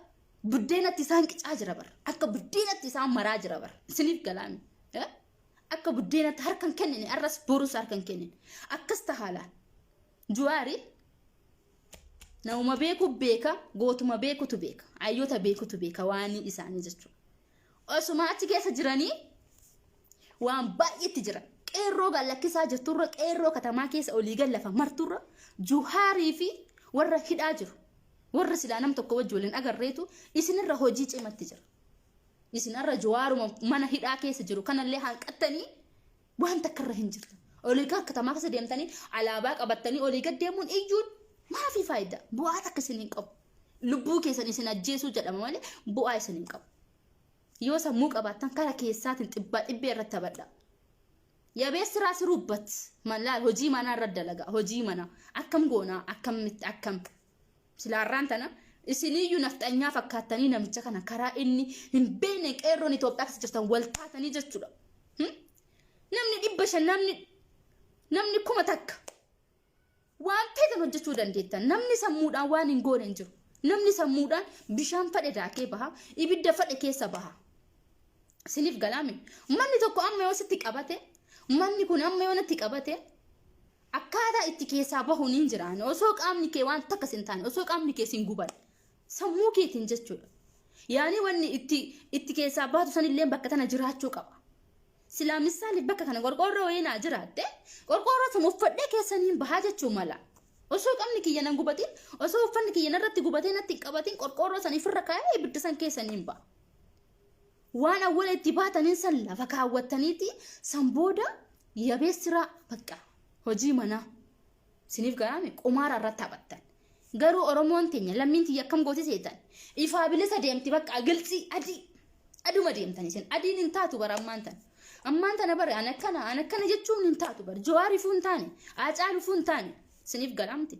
buddeenatti isaan qicaa jira bara. Akka buddeenatti isaan maraa jira bara. Isiniif galaami. Akka buddeenatti harka hin kennine arras borus harka hin kennine. Akkas tahaalaan. Jawaari Namuma beeku beeka, gootuma beekutu beeka, hayyoota beekutu beeka waanii isaanii jechuudha. Osuma achi keessa jiranii waan baay'eetti jira. Qeerroo gallakkisaa jirturra, qeerroo katamaa keessa olii gad lafa marturra, Juhaarii fi warra hidhaa jiru. Warra silaa nam tokko wajji waliin agarreetu isinirra hojii cimatti jira. Isin har'a Juhaaruma mana hidhaa keessa jiru kanallee hanqattanii waan takka irra hin jirtan. Olii gad katamaa keessa deemtanii alaabaa qabattanii olii gad deemuun iyyuun maafi faayidaa? Bu'aa takka isin hin qabu. Lubbuu keessan isin ajjeesuu jedhama malee bu'aa isin hin qabu. Yoo sammuu qabaattan kara keessaatiin xibbaa xibbee irratti taphadha. Yabee siraa siruubbat malaa hojii manaa irra dalaga hojii manaa akkam goonaa akkamitti akkam silaarraan tana isiniyyuu nafxanyaa fakkaattanii namicha kana karaa inni hin beekne qeerroon Itoophiyaa keessa jirtan wal taatanii jechuudha. Namni 500 namni 1000 waan feetan hojjechuu dandeettan. Namni sammuudhaan waan hin goone hin jiru. Namni sammuudhaan bishaan fadhe daakee baha, ibidda fadhe keessa baha. Isiniif galaame. Manni tokko amma yoo sitti qabate, manni kun amma yoo natti qabate, akkaataa itti keessaa bahuun hin jiraanne. Osoo qaamni kee waan takka sin taane, osoo qaamni kee sin guban, sammuu keetiin jechuudha. Yaani wanni itti keessaa baatu sanillee bakka tana jiraachuu qaba. Silaa misaali bakka kana qorqoorroo wayii naa jiraatte qorqoorroo sun uffadhee keessaniin bahaa jechuu mala. Osoo qaamni kiyya nan gubatin, osoo uffanni kiyya narratti gubatee natti hin qabatin qorqoorroo san ifirra kaa'ee ibidda san keessaniin baha. Waan awwala itti baataniin san lafa kaawwattaniiti san booda yabee siraa bakka hojii manaa siniif garaame qumaara irratti taphattan. Garuu Oromoon teenya lammiin tiyya akkam gooti seetan? Ifaa bilisa deemti bakka gilxii adii. Aduma deemtan isin adiin hin taatu bara ammaan tana. Ammaan tana bara an akkana an akkana jechuun hin taatu bara. Jawaarifuu hin taane, Haacaalufuu hin taane isiniif galaamti.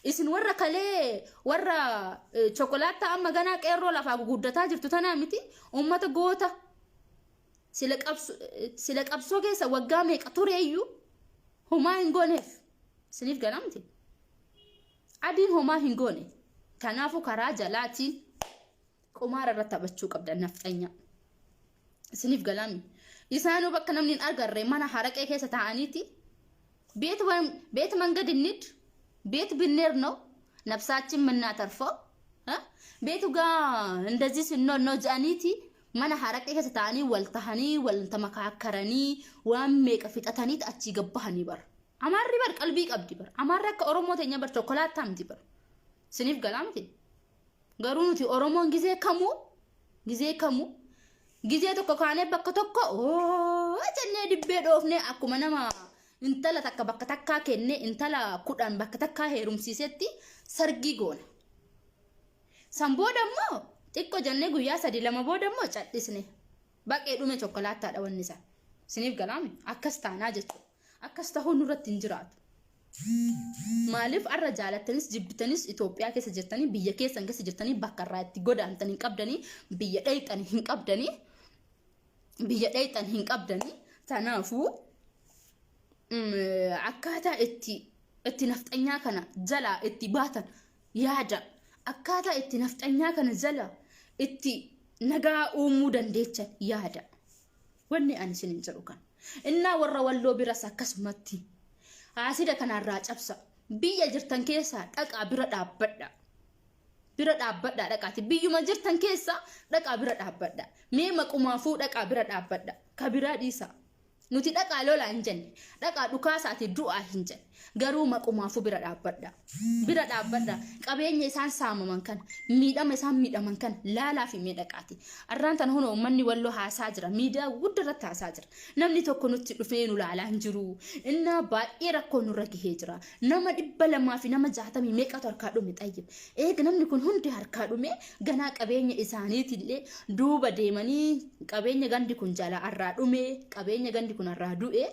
Isin warra kalee warra chokolaattaa amma ganaa qeerroo lafaa guguddataa jirtu tanaa miti uummata goota sila qabsoo keessa waggaa meeqa tureeyyuu homaa hin gooneef isiniif galaamti. Adiin homaa hin goone. Kanaafuu karaa jalaatiin qumaara irratti taphachuu qabdan nafxanyaa. Isiniif galaami. Isaanuu bakka namni hin agarre mana haraqee keessa taa'aniiti. ቤት መንገድ እንሂድ፣ ቤት ብንሄድ ነው ነፍሳችን የምናተርፈው። ቤቱ ጋር እንደዚህ ስንሆን ነው jedhaniiti mana haraqee keessa taa'anii wal tahanii wal tamakaakaranii waan meeqa fixataniiti achii gabbahanii bara. Amaarri bar qalbii qabdi bar. Amaarri akka Oromoo teenya bar chokolaattaa miti bar. Isiniif galaa miti. Garuu nuti Oromoon gizee kamuu gizee kamuu gizee tokko kaanee bakka tokko oo jennee dibbee dhoofnee akkuma nama intala takka bakka takkaa kennee intala 10 bakka takkaa heerumsiisetti sargii goona. San booda immoo xiqqoo jennee guyyaa 3 2 booda immoo cadhisne. Baqee dhume chokolaattaadha wanni isaa. Isiniif galaame akkas taanaa jechuudha. Akkas ta'uun nurratti hin jiraatu. Maaliif arra jaalattanis jibbitanis Itoophiyaa keessa jirtanii biyya keessan keessa jirtanii bakka irraa itti godaantan hin qabdanii biyya dhayxan hin qabdanii biyya dhayxan hin qabdanii kanaafuu akkaataa itti nafxanyaa kana jalaa itti baatan yaada akkaataa itti nafxanyaa kana jala itti nagaa uumuu dandeechan yaada. Wanni ani isin hin jedhu kana. Innaa warra Walloo biras akkasumatti haasida kanarraa cabsa. Biyya jirtan keessaa dhaqaa bira dhaabbadha. Bira dhaabbadha dhaqaati. Biyyuma jirtan keessaa dhaqaa bira dhaabbadha. Mee maqumaafuu dhaqaa bira dhaabbadha. Ka biraa dhiisa. Nuti dhaqaa lolaa hin jenne. Dhaqaa dhukaasaati du'aa hin jenne. Garuu maqumaafuu bira dhaabbadha. Bira dhaabbadha. Qabeenya isaan saamaman kana, miidhama isaan miidhaman kana laalaa fi mee dhaqaati. Arraan tana hunoo uummanni Walloo haasaa jira. Miidiyaa guddaa irratti haasaa jira. Namni tokko nutti dhufee nu laalaa hin jiru. Innaa baay'ee rakkoo nurra gahee jira. Nama 200 fi nama 60 meeqatu harkaa dhume xayyib. Eega namni kun hundi harkaa dhume ganaa qabeenya isaaniitillee duuba deemanii qabeenya gandi kun jala arraa dhume qabeenya gandi kun arraa du'e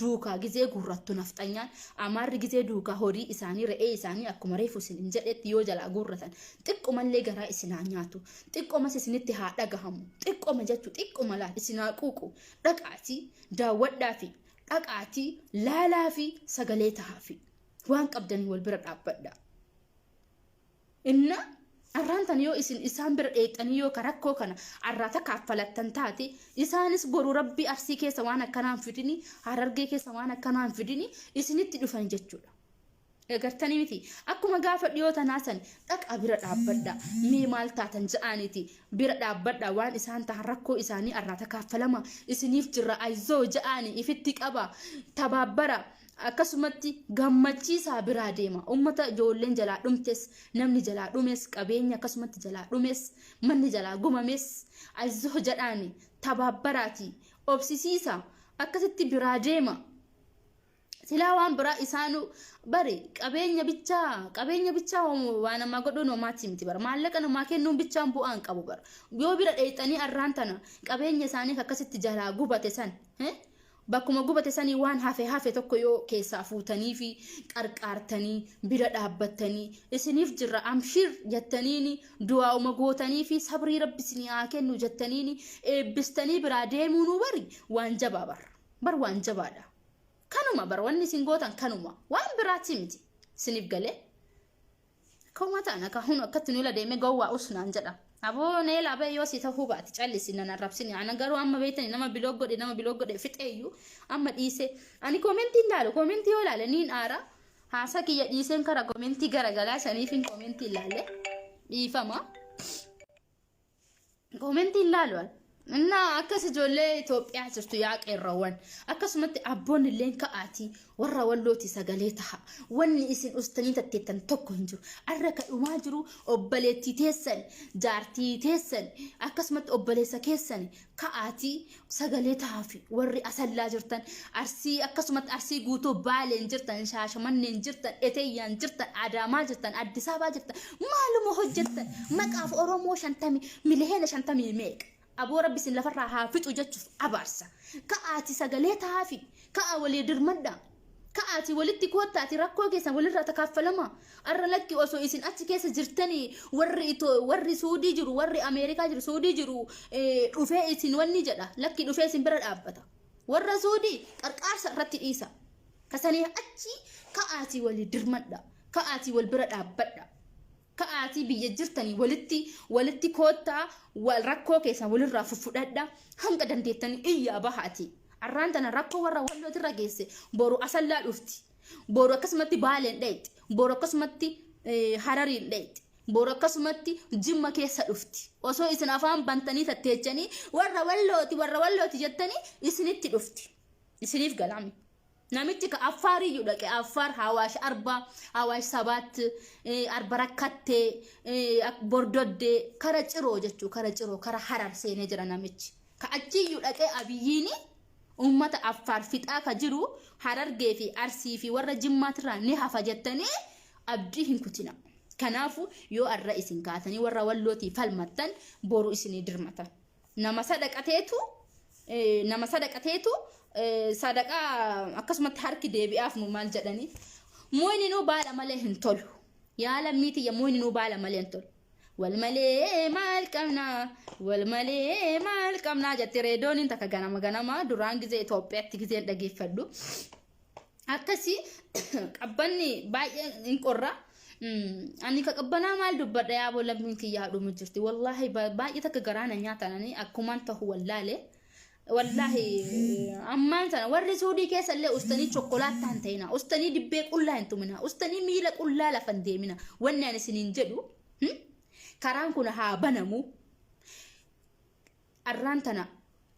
duukaa gizee guurrattu nafxanyaan amaarri gizee duukaa horii isaanii re'ee isaanii akkuma reefu isin hin jedhetti yoo jalaa guurratan xiqqomallee garaa isin haa nyaatu xiqqomas isinitti haa dhagahamu xiqqoma jechuu xiqqoma laal isin haa quuqu dhaqaatii daawwadhaa fi dhaqaatii laalaa fi sagalee tahaa fi waan qabdanii wal bira dhaabbadha. Inna arraan tan yoo isin isaan bira dheexanii yoo ka rakkoo kana arraata kaaffalattan taate isaanis boru rabbi Arsii keessa waan akkanaan fidini Harargee keessa waan akkanaan fidini isinitti dhufan jechuudha. Agartanii miti akkuma gaafa dhiyoo tanaa san dhaqaa bira dhaabbadha mee maal taatan ja'aniiti bira dhaabbadha waan isaan tahan rakkoo isaanii arraata kaaffalama isiniif jirra ayizoo ja'ani ifitti qaba tabaabbara akkasumatti gammachiisaa biraa deema ummata ijoolleen jalaa dhumtes namni jalaa dhumes qabeenya akkasumatti jalaa dhumes manni jalaa gumames ayizoo jedhaani tabaabbaraati obsisiisa akkasitti biraa deema. Silaa waan biraa isaanu bari qabeenya bichaa waan namaa godhuun homaatti miti bara maallaqa namaa kennuun bichaan bu'aa hin qabu bara yoo bira dheexanii arraan tana qabeenya isaanii akkasitti jalaa gubate san bakkuma gubate sanii waan hafe hafe tokko yoo keessaa fuutanii fi qarqaartanii bira dhaabbattanii isiniif jirra amshir jettaniini du'aa'uma gootanii fi sabrii rabbi isinii haa kennu jettaniini eebbistanii biraa deemuunuu bari waan jabaa bar waan jabaadha. Kanuma bar wanni isin gootan kanuma waan biraati miti isiniif galee. Akkuma ta'an akka hun akkatti nuula deemee gowwaa usnaan jedha. Aboo neelaa ba'e yoo si ta'uu baate callisi nan arrabsini. Ana garuu amma beektani nama block godhe nama block godhe fixeeyyuu amma dhiise. Ani koomentii hin laalu koomentii yoo ilaale niin aara. Haasa kiyya dhiiseen kara koomentii garagalaa saniifin koomentii ilaalle dhiifama. Koomentii hin laalu. Innaa akkas ijoollee Itoophiyaa jirtu yaa qeerroowwan akkasumatti abboonni illee ka'aatii warra Wallooti sagalee taha. Wanni isin ustanii tatteettan tokko hin jiru. Arra ka dhumaa jiru obboleettii teessan jaartii teessan akkasumatti obboleessa keessan ka'aatii sagalee tahafi warri Asallaa jirtan Arsii akkasumatti Arsii guutuu Baaleen jirtan Shaashamanneen jirtan Eteeyyaan jirtan Adaamaa jirtan Addis Ababaa jirtan maaluma hojjettan maqaaf Oromoo 50 miliyoona 50 meeqa. Aboo rabbi isin lafarraa haa fixu jechuuf abaarsa. Ka'aati sagalee ta'aafi. Ka'a walii dirmadha. Ka'aati walitti koottaati rakkoo keessan walirraa takaaffalama. Arra lakki osoo isin achi keessa jirtanii warri itoo warri Suudii jiru warri Ameerikaa jiru Suudii jiru dhufee isin wanni jedha lakki dhufee isin bira dhaabbata. Warra Suudii qarqaarsa irratti dhiisa. Kasanii achi ka'aatii walii dirmadha. Ka'aatii wal bira dhaabbadha. Ka'aatii biyya jirtanii walitti walitti koottaa wal rakkoo keessan walirraa fuffudhadha. Hanga dandeettanii iyyaa bahaatii. Arraan tana rakkoo warra wallootirra geesse boru asallaa dhufti. Boru akkasumatti baaleen dhayxi. Boru akkasumatti harariin dhayxi. Boru akkasumatti jimma keessa dhufti. Osoo isin afaan bantanii tatteechanii warra wallooti warra wallooti jettanii isinitti dhufti. Isiniif galaami. Namichi ka Affaariyyuu dhaqe Affaar Hawaash Arba, Hawaash Sabaat, Arba Rakkattee, Bordoddee, kara Ciroo jechuu kara Ciroo kara Harar seenee jira namichi. Ka achiyyuu dhaqee Abiyyiin uummata Affaar fixaa ka jiru Harargee fi Arsii fi warra Jimmaatirraa ni hafa jettanii abdii hin kutina. Kanaafu yoo arra isin kaatanii warra wallootii falmattan boru isinii dirmatan. Nama sadaqateetu nama sadaqateetu sadaqaa akkasumatti harki deebi'aaf mu maal jedhanii muyninuu baala malee hin tolu. Yaa lammii tiyya muyninuu baala malee hin tolu. Wal malee maal qabnaa wal malee maal qabnaa jette reedooniin takka ganama ganama duraan gizee Itoophiyaatti gizeen dhageeffadhu. Akkasii qabbanni baay'ee hin qorra. Ani ka qabbanaa maal dubbadha yaa boo lammiin kiyya haadhumu jirti. Wallaahi baay'ee takka garaa na nyaatan ani akkumaan tahu wallaale. Wallaahi ammaan sana warri suudii keessa illee ustanii chokkolaattaa hin ta'ina. Ustanii dibbee qullaa hin tumina. Ustanii miila qullaa lafa hin deemina. Wanni ani isiniin jedhu karaan kun haa banamu. Arraan tana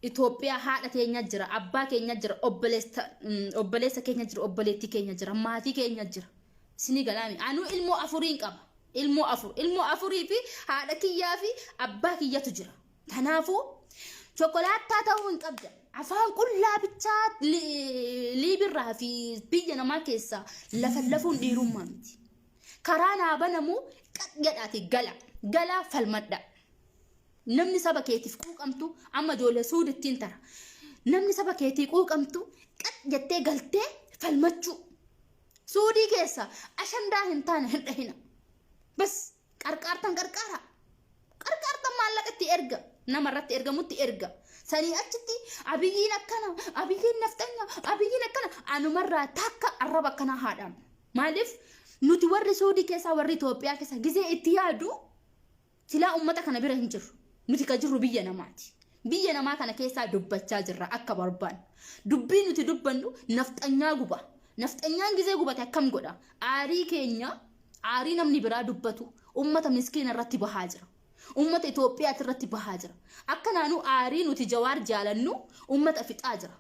Itoophiyaa haadha teenya jira, abbaa keenya jira, obboleessa keenya jira, obboleettii keenya jira, maatii keenya jira. Isinii galaami. Anuu ilmoo afuriin qaba. Ilmoo afur. Ilmoo afurii fi haadha kiyyaa fi abbaa kiyyatu jira. Kanaafuu chokolaattaa ta'uu hin qabda. Afaan qullaa bichaa liibirraa fi biyya namaa keessaa lafa lafuun dhiirummaa miti. Karaa naa banamu qadhadhaati gala. Galaa falmadha. Namni saba keetiif quuqamtu amma ijoollee suudittiin tara. Namni saba keetii quuqamtu qat jettee galtee falmachuu. Suudii keessa ashandaa hin taane hin dhahina. Bas qarqaartan qarqaara. Qarqaartan maallaqa itti erga. Nama irratti ergamutti erga. Sanii achitti abiyyiin akkana, abiyyiin nafxanya, abiyyiin akkana anumarraa takka arraba akkanaa haadhaan. Maaliif nuti warri suudii keessaa warri Itoophiyaa keessa gizee itti yaadu Silaa ummata kana bira hin jirru. Nuti ka jirru biyya namaati. Biyya namaa kana keessaa dubbachaa jirra akka barbaannu. Dubbii nuti dubbannu nafxanyaa guba. Nafxanyaan gizee gubate akkam godha? Aarii keenya aarii namni biraa dubbatu ummata miskiina irratti bahaa jira. Ummata Itoophiyaati irratti bahaa jira. Akka naanuu aarii nuti Jawaar jaalannu ummata fixaa jira.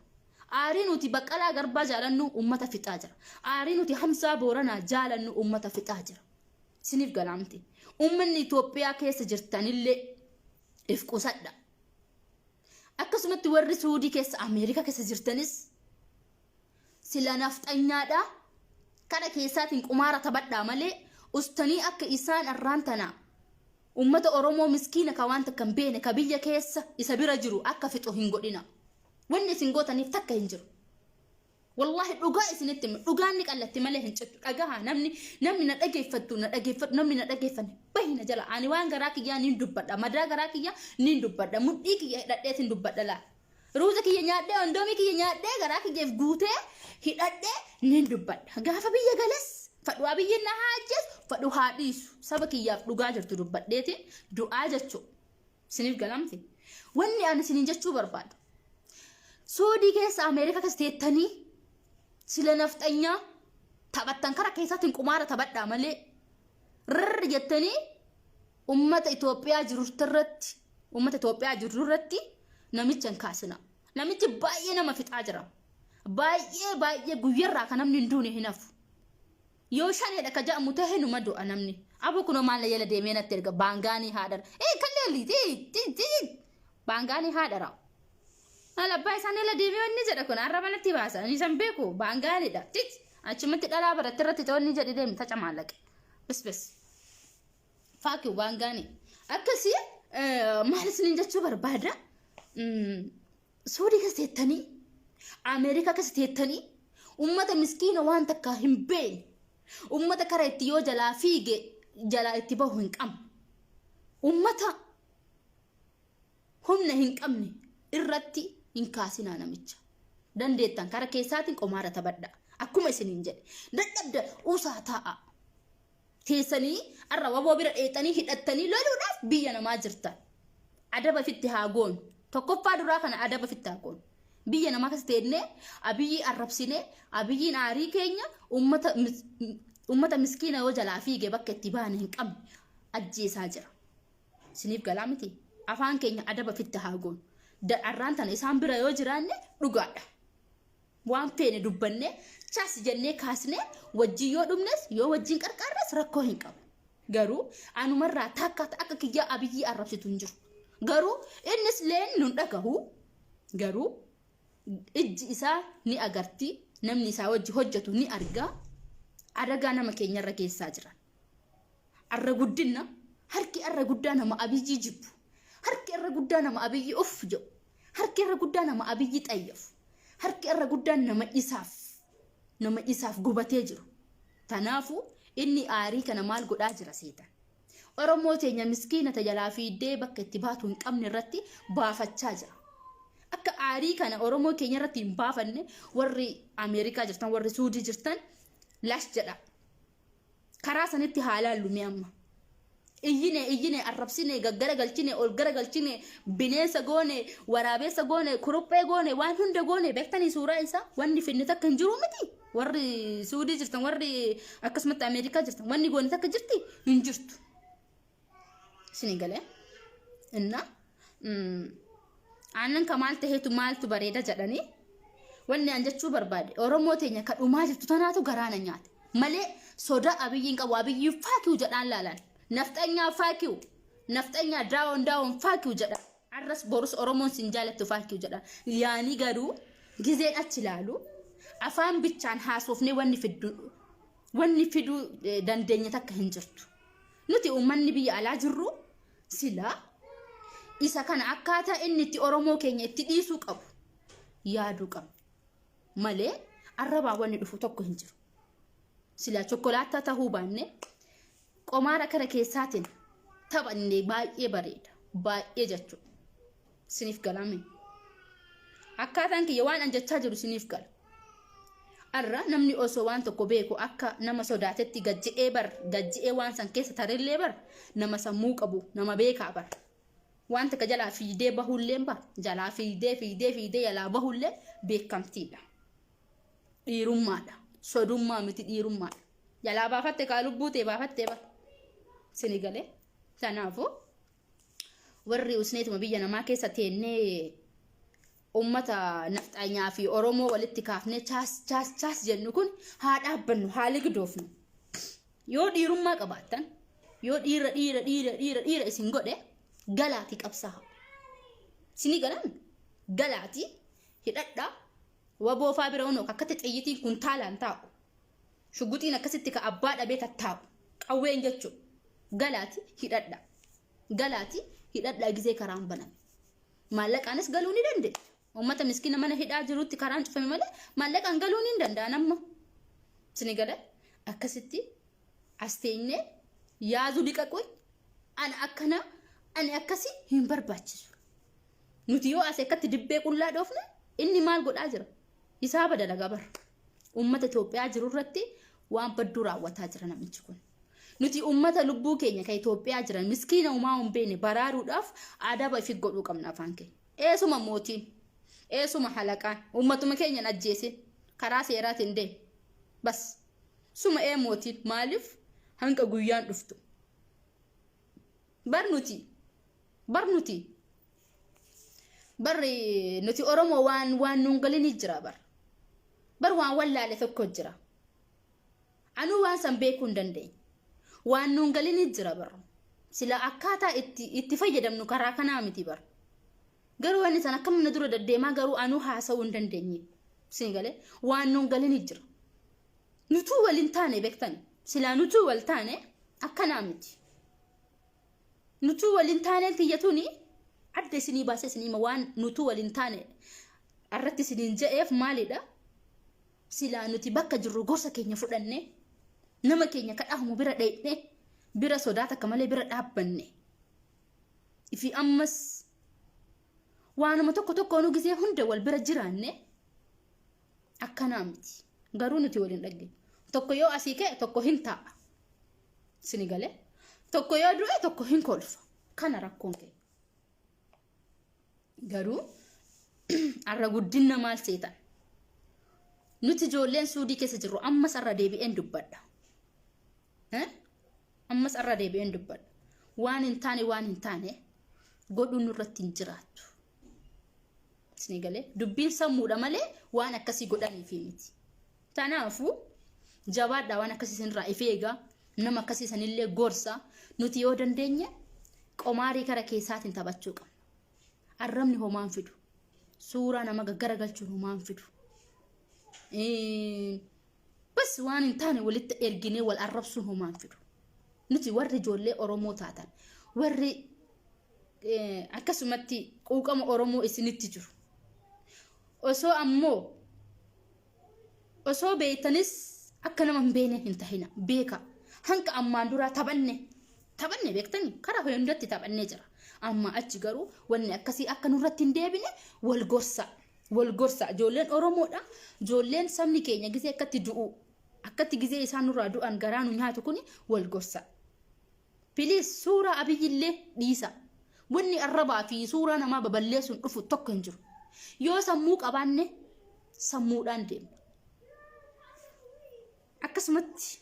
Aarii nuti Baqqalaa Garbaa jaalannu ummata fixaa jira. Aarii nuti Hamzaa Booranaa jaalannu ummata fixaa jira. Isiniif galaamti. Uummanni Itoophiyaa keessa jirtanillee if qusadha. Akkasumatti warri Suudii keessa Ameerikaa keessa jirtanis sila nafxanyaadha. Kana keessaatiin qumaara taphadhaa malee ustanii akka isaan arraan tana uummata Oromoo miskiina ka waan takka hin beekne ka biyya keessa isa bira jiru akka fixu hin godhina. Wanni isin gootaniif takka hin jiru. Wallaahi dhugaa isinitti hima. Dhugaan ni qallatti malee hin cittu. Dhagahaa namni namni na dhageeffattu na dhageeffadhu namni na dhageeffanne bahi na jala. Ani waan garaa kiyyaa niin dubbadha. Madaa garaa kiyyaa niin dubbadha. Mudhii kiyya hidhadheetiin dubbadha laa. Ruuza kiyya nyaadhee ondoomii kiyya nyaadhee garaa kiyyaaf guutee hidhadhee niin dubbadha. Gaafa biyya gales fadhu abiyyiin na haa ajjeesu fadhu haa dhiisu. Saba kiyyaaf dhugaa jirtu dubbadheetiin du'aa jechuudha. Isiniif galamti. Wanni ani isiniin jechuu barbaadu. Suudii keessa Ameerikaa keessa teettanii sila nafxanyaa taphattan kara keessaatiin qumaara taphadhaa malee rrrr jettanii ummata Itoophiyaa jirurtirratti ummata Itoophiyaa jirurratti namicha hin kaasina. Namichi baay'ee nama fixaa jira. Baay'ee baay'ee guyyarraa kan namni hin duune hin hafu. Yoo shaneedha ka ja'amu tahe numa du'a namni. Abo kunoo maal na jala deemee natti erga baangaanii haadhara. Ee kalleelli tii baangaanii haadhara. Maal abbaa isaan jala deemee inni jedha kun arraba natti baasa. Ani isan beeku baangaaniidha. Tit achumatti dhalaa baratte irratti ta'u inni jedhi deemi taca maallaqe. Bes bes. Faakii baangaanii. Akkasii maal isiniin jechuu barbaada? Suudii keessa teettanii, Ameerikaa keessa teettanii, ummata miskiina waan takka hin beekne, ummata kara itti yoo jalaa fiige jalaa itti bahu hin qabne, ummata humna hin qabne irratti hin kaasinaa namicha. Dandeettan kara keessaatiin qomaara taphadha. Akkuma isiniin jedhe. Dadhabda usaa taa'a. Teessanii arra waboo bira dheexanii hidhattanii loluudhaaf biyya namaa jirtan. Adaba fitti haa goonu. Tokkoffaa duraa kana adaba fitti haa goonu. Biyya namaa keessa teennee Abiyyii arrabsinee, Abiyyiin aarii keenya ummata miskiina yoo jalaa fiige bakka itti baane hin qabne ajjeesaa jira. Isiniif galaa miti? Afaan keenya adaba fitti haa goonu. Arraan tana isaan bira yoo jiraanne dhugaadha. Waan feene dubbannee chas jennee kaasnee wajjin yoo dhumnes yoo wajjin qarqaarres rakkoo hin qabu. Garuu anumarraa takka akka kiyyaa Abiyyii arrabsitu hin jiru. Garuu innis leen nun dhagahu. Garuu ijji isaa ni agarti, namni isaa wajji hojjetu ni arga. Adagaa nama keenyarra geessaa jiran. Arra guddinna harki arra guddaa nama Abiyyii jibbu. Harki arra guddaa nama Abiyyii uff jedhu. Harki irra guddaa nama Abiyyi xayyafu. Harki irra guddaan nama isaaf gubatee jiru. Tanaafu inni aarii kana maal godhaa jira seetan? Oromoo teenya miskiina tajalaa fiiddee bakka itti baatu hin qabne irratti baafachaa jira. Akka aarii kana Oromoo keenya irratti hin baafanne, warri Ameerikaa jirtan, warri Suudii jirtan, lash jedha. Karaa sanitti haa laallu mee amma. Iyyine iyyine, arrabsine, gaggara galchine, ol gara galchine, bineensa goone, waraabeessa goone, kuruphee goone, waan hunda goone. Beektanii suuraa isaa wanni finne takka hin jiru miti. Warri Suudii jirtan, warri akkasumatti Ameerikaa jirtan, wanni goone takka jirti? Hin jirtu. Isin galee inna aannan ka maal taheetu maaltu bareeda jedhanii, wanni an jechuu barbaade, Oromoo teenya ka dhumaa jirtu tanaatu garaana nyaate malee soda Abiyyiin qabu. Abiyyiin fuck you jedhaan laalan. Nafxanyaa fuck you, nafxanyaa down down, fuck you jedha. Arras borus Oromoon sin jaalattu, fuck you jedha. Yaani garuu gizeen achi ilaalu afaan bichaan haasofnee wanni fiduu dandeenya takka hin jirtu. Nuti uummanni biyya alaa jirru silaa isa kana akkaataa inni itti Oromoo keenya itti dhiisuu qabu yaaduu qabna malee arrabaa wanni dhufu tokko hin jiru. Silaa chokkolaataa tahuu baanne qomaara kana keessaatiin taphanne baay'ee bareeda, baay'ee jechuudha. Siniif galame. Akkaataan kiyya waan an jechaa jiru siniif gala. Arra namni osoo waan tokko beeku akka nama sodaatetti gajji'ee bar, gajji'ee waan san keessa tarillee bar, nama sammuu qabu, nama beekaa bar. Waan takka jalaa fiidee bahullee bar, jalaa fiidee fiidee fiidee jalaa bahullee beekamtiidha. Dhiirummaadha. Sodummaa miti, dhiirummaadha. Jalaa baafatte kaa, lubbuu ta'e baafattee bar. Sini galee. Kanaafuu warri usneetuma biyya namaa keessa teennee ummata nafxanyaa fi Oromoo walitti kaafnee chaas chaas chaas jennu kun haa dhaabbannu, haa ligdoofnu. Yoo dhiirummaa qabaattan, yoo dhiira dhiira dhiira dhiira dhiira isin godhe, galaatii qabsaa. Isinii galan, galaatii hidhadhaa. Waboofaa bira unoo akkatti xiyyitiin kuntaalaan taa'u. Shuguxiin akkasitti ka abbaa dhabee tattaa'u. Qawween jechuudha. Galaati hidhadhaa. Galaati hidhadhaa gizee karaan baname. Maallaqaanis galuu ni dandeenya. Uummata miskiina mana hidhaa jirutti karaan cufame malee maallaqaan galuu ni danda'an amma. Isin galee, akkasitti as teenyee yaazuu liqaquun ana akkana ani akkasii hin barbaachisu. Nuti yoo as akkatti dibbee qullaa dhoofne inni maal godhaa jira? Hisaaba dalagaa bara. Uummata Itoophiyaa jiru irratti waan badduu raawwataa jira namichi kun. Nuti uummata lubbuu keenya kan Itoophiyaa jiran miskiina uumaa hin beekne baraaruudhaaf adaba ifi godhuu qabna afaan keenya. Eesuma mootiin, eesuma halaqaan, uummatuma keenya hin ajjeesin, karaa seeraatiin deemu. Bas suma ee mootiin maaliif hanga guyyaan dhuftu. Bar nuti Oromoo waan nuun galini jira bar. Bar waan wallaale tokko jira. Anuu waan san beekuu hin dandeenye. Waan nuun galini jira bar. Sila akkaataa itti fayyadamnu karaa kanaa miti bar. Garuu wanni san akkam na dura deddeemaa, garuu anuu haasa'uu hin dandeenye. Isin galee, waan nuun galini jira. Nutuu waliin taane beektani. Silaa nutuu wal taane akkanaa miti. Nutuu waliin taaneen tiyyatuni Adda isinii baasee isinii hima waan nutuu waliin taane irratti isiniin je'eef maalidha? Silaa nuti bakka jirru gorsa keenya fudhanne nama keenya kadhahumu bira dheeyne bira sodaa takka malee bira dhaabbanne. Fi ammas waanuma tokko tokkoonuu gisee hunda wal bira jiraanne akkanaa miti. Garuu nuti waliin dhaggeenya. Tokko yoo asii ka'e tokko hin taa'a. Sini galee. Tokko yoo du'e tokko hin kolfa. Kana rakkoon keenya. Garuu har'a guddinna maal seetan? Nuti ijoolleen Suudii keessa jirru ammas har'a deebi'een dubbadha. Ammas har'a deebi'een dubbadha. Waan hin taane waan hin taane godhuun nurratti hin jiraattu. Isinii galee dubbiin sammuudha malee waan akkasii godhaniifi miti. Kanaafuu jabaadhaa waan akkasii isinirraa if eegaa nama akkasii sanillee gorsa nuti yoo dandeenye qomaarii kara keessaatiin taphachuu qabna. Arrabni homaan fidu. Suuraa nama gaggaragalchuun homaan fidu. Bas waan hin taane walitti erginee wal arrabsuun homaan fidu. Nuti warri ijoollee Oromoo taatan warri akkasumatti quuqama Oromoo isinitti jiru. Osoo ammoo osoo beektanis akka nama hin beekne hin tahina beeka. Hanga ammaan duraa taphanne taphanne beektani karaa hundatti taphannee jira. Amma achi garuu wanni akkasii akka nurratti hin deebine wal gorsa. Wal gorsa ijoolleen Oromoodha. Ijoolleen sabni keenya gisee akkatti du'u akkatti gisee isaan nurraa du'an garaa nu nyaatu kuni wal gorsa. Piliis suuraa Abiyyillee dhiisa. Wanni arrabaa fi suuraa namaa baballeessuun dhufu tokko hin jiru. Yoo sammuu qabaanne sammuudhaan deemna. Akkasumatti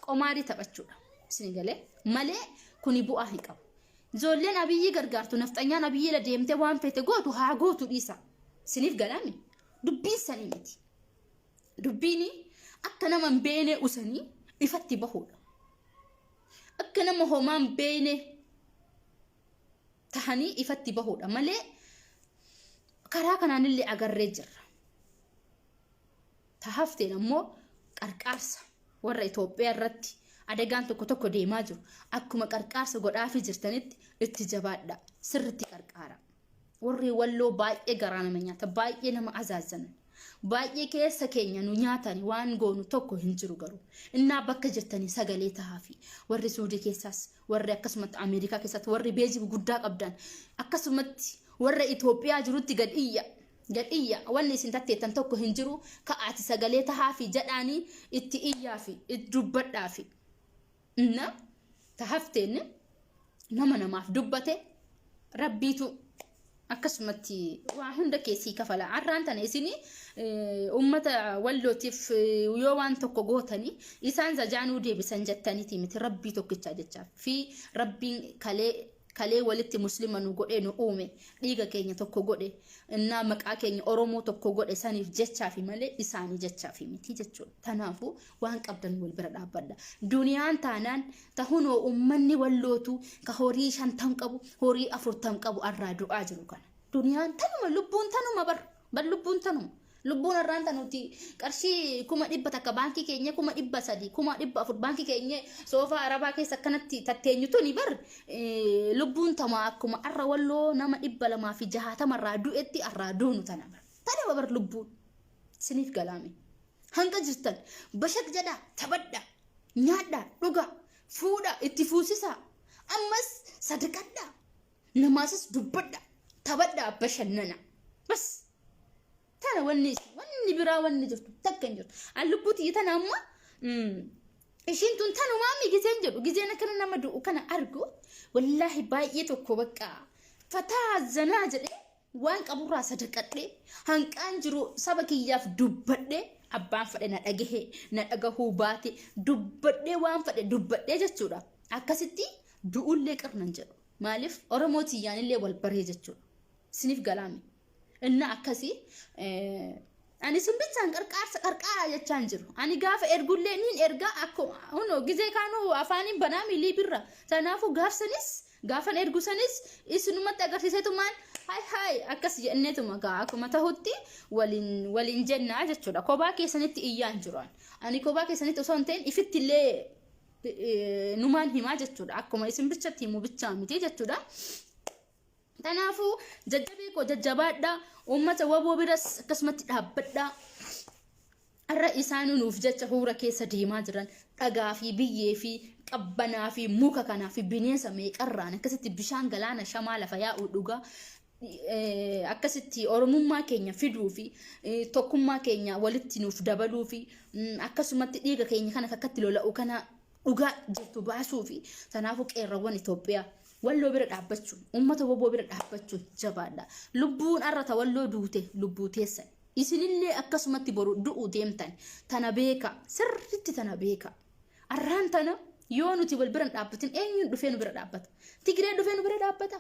qomaarii taphachuudha. Isin galee malee kuni bu'aa hin qabu. Ijoolleen Abiyyii gargaartu nafxanyaan Abiyyii deemtee waan feete gootu haa gootu dhiisa. Isiniif galaami. Dubbiin sanii miti. Dubbiin akka nama hin beekne usanii ifatti bahuudha. Akka nama homaa hin beekne tahanii ifatti bahuudha malee karaa kanaanillee agarree jirra. Tahafteen ammoo qarqaarsa warra Itoophiyaa irratti adagaan tokko tokko deemaa jiru akkuma qarqaarsa godhaafii jirtanitti itti jabaadha sirritti qarqaara. Warri walloo baay'ee garaa nama nyaata baay'ee nama azaazzanan baay'ee keessa keenya nu nyaatani waan goonu tokko hin jiru garuu innaa bakka jirtanii sagalee tahaafi warri Suudii keessaas warri akkasumatti Ameerikaa keessatti warri beejii guddaa qabdan akkasumatti warra Itoophiyaa jirutti gad iyya gad iyya wanni isin tatteettan tokko hin jiru ka'aati sagalee tahaafi jedhaanii itti iyyaafi itti dubbadhaafi inna tahafteen nama namaaf dubbate rabbiitu akkasumatti waa hunda keessii kafala. Har'aan tana isin ummata wallootiif yoo waan tokko gootanii isaan zajaanuu deebisan jettaniiti miti rabbii tokkichaa jechaa fi rabbiin kalee kalee walitti muslima nu godhee nu uume dhiiga keenya tokko godhe innaa maqaa keenya Oromoo tokko godhe saniif jechaafi malee isaanii jechaafi miti jechuudha. Tanaafuu waan qabdan wal bira dhaabbadha. Duniyaan taanaan ta hunoo ummanni wallootu ka horii 50 qabu horii 40 qabu arraa du'aa jiru kana. Duniyaan tanuma lubbuun tanuma bar bar lubbuun tanuma. Lubbuun arraan tanuti qarshii 100,000 baankii keenya 300,000 400,000 baankii keenya soofaa arabaa keessa akkanatti tatteenyu tuni bar lubbuun tama akkuma arra walloo nama 260 irraa du'etti arraa duunu tana bar. Tanuma bar lubbuun siniif galaame. Hanga jirtan bashaq jedhaa taphadhaa nyaadhaa dhugaa fuudhaa itti fuusisaa ammas sadaqadhaa namaasis dubbadhaa taphadhaa bashannana bas tana wanni wanni biraa wanni jirtu takka hin jirtu an lubbuu tiyya tana amma ishiin tun tanumaa mi gizeen jedhu gizeen akkana nama du'u kana argu wallaahi baay'ee tokko bakka fataa zanaa jedhee Waan qaburraa sadaqadhee, hanqaan jiru saba kiyyaaf dubbadhee, abbaan fedhe na dhagahe, na dhagahuu baate, dubbadhee waan fedhe dubbadhee jechuudha. Akkasitti du'ullee qirnan jedhu. Maaliif Oromoo tiyyaanillee wal baree jechuudha. Isiniif galaame. Inna akkasii ani isin bichaan qarqaarsa qarqaaraa jechaan jiru. Ani gaafa ergullee niin ergaa akkuma hunoo gizee kaanuu afaaniin banaa miilii birra. Kanaafuu gaafsanis Gaafan ergu sanis isinumatti agarsiiseetumaan hay hay akkas jenneetuma gaa akkuma tahutti waliin waliin jennaa jechuudha. Kophaa keessanitti iyyaan jiru ani. Ani kophaa keessanitti osoo hin ta'in ifitti illee numaan himaa jechuudha. Akkuma isin bichatti himu bichaa miti jechuudha. Kanaafuu jajjabee koo jajjabaadhaa, uummata waboo biras akkasumatti dhaabbadhaa. Har'a isaan nuuf jecha huura keessa deemaa jiran dhagaa fi biyyee fi qabbanaa fi muka kanaa fi bineensa meeqarraan akkasitti bishaan galaana shamaa lafa yaa'u dhugaa akkasitti oromummaa keenya fiduu fi tokkummaa keenya walitti nuuf dabaluu fi akkasumatti dhiiga keenya kana akkatti lola'u kana dhugaa jirtu baasuu fi kanaafuu qeerrawwan Itoophiyaa walloo bira dhaabbachuun uummata woboo bira dhaabbachuun jabaadha. Lubbuun har'a ta walloo duute lubbuu teessan. Isinillee akkasumatti boru du'uu deemtan tana beeka sirriitti tana beeka. Arraan tana yoo nuti wal bira hin dhaabbatin eenyuun dhufee nu bira dhaabbata? Tigiree dhufee nu bira dhaabbata?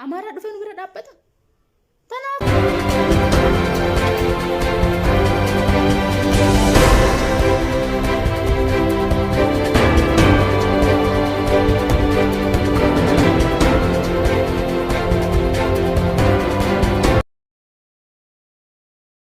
Amaaraa dhufee nu bira dhaabbata? Tanaaf.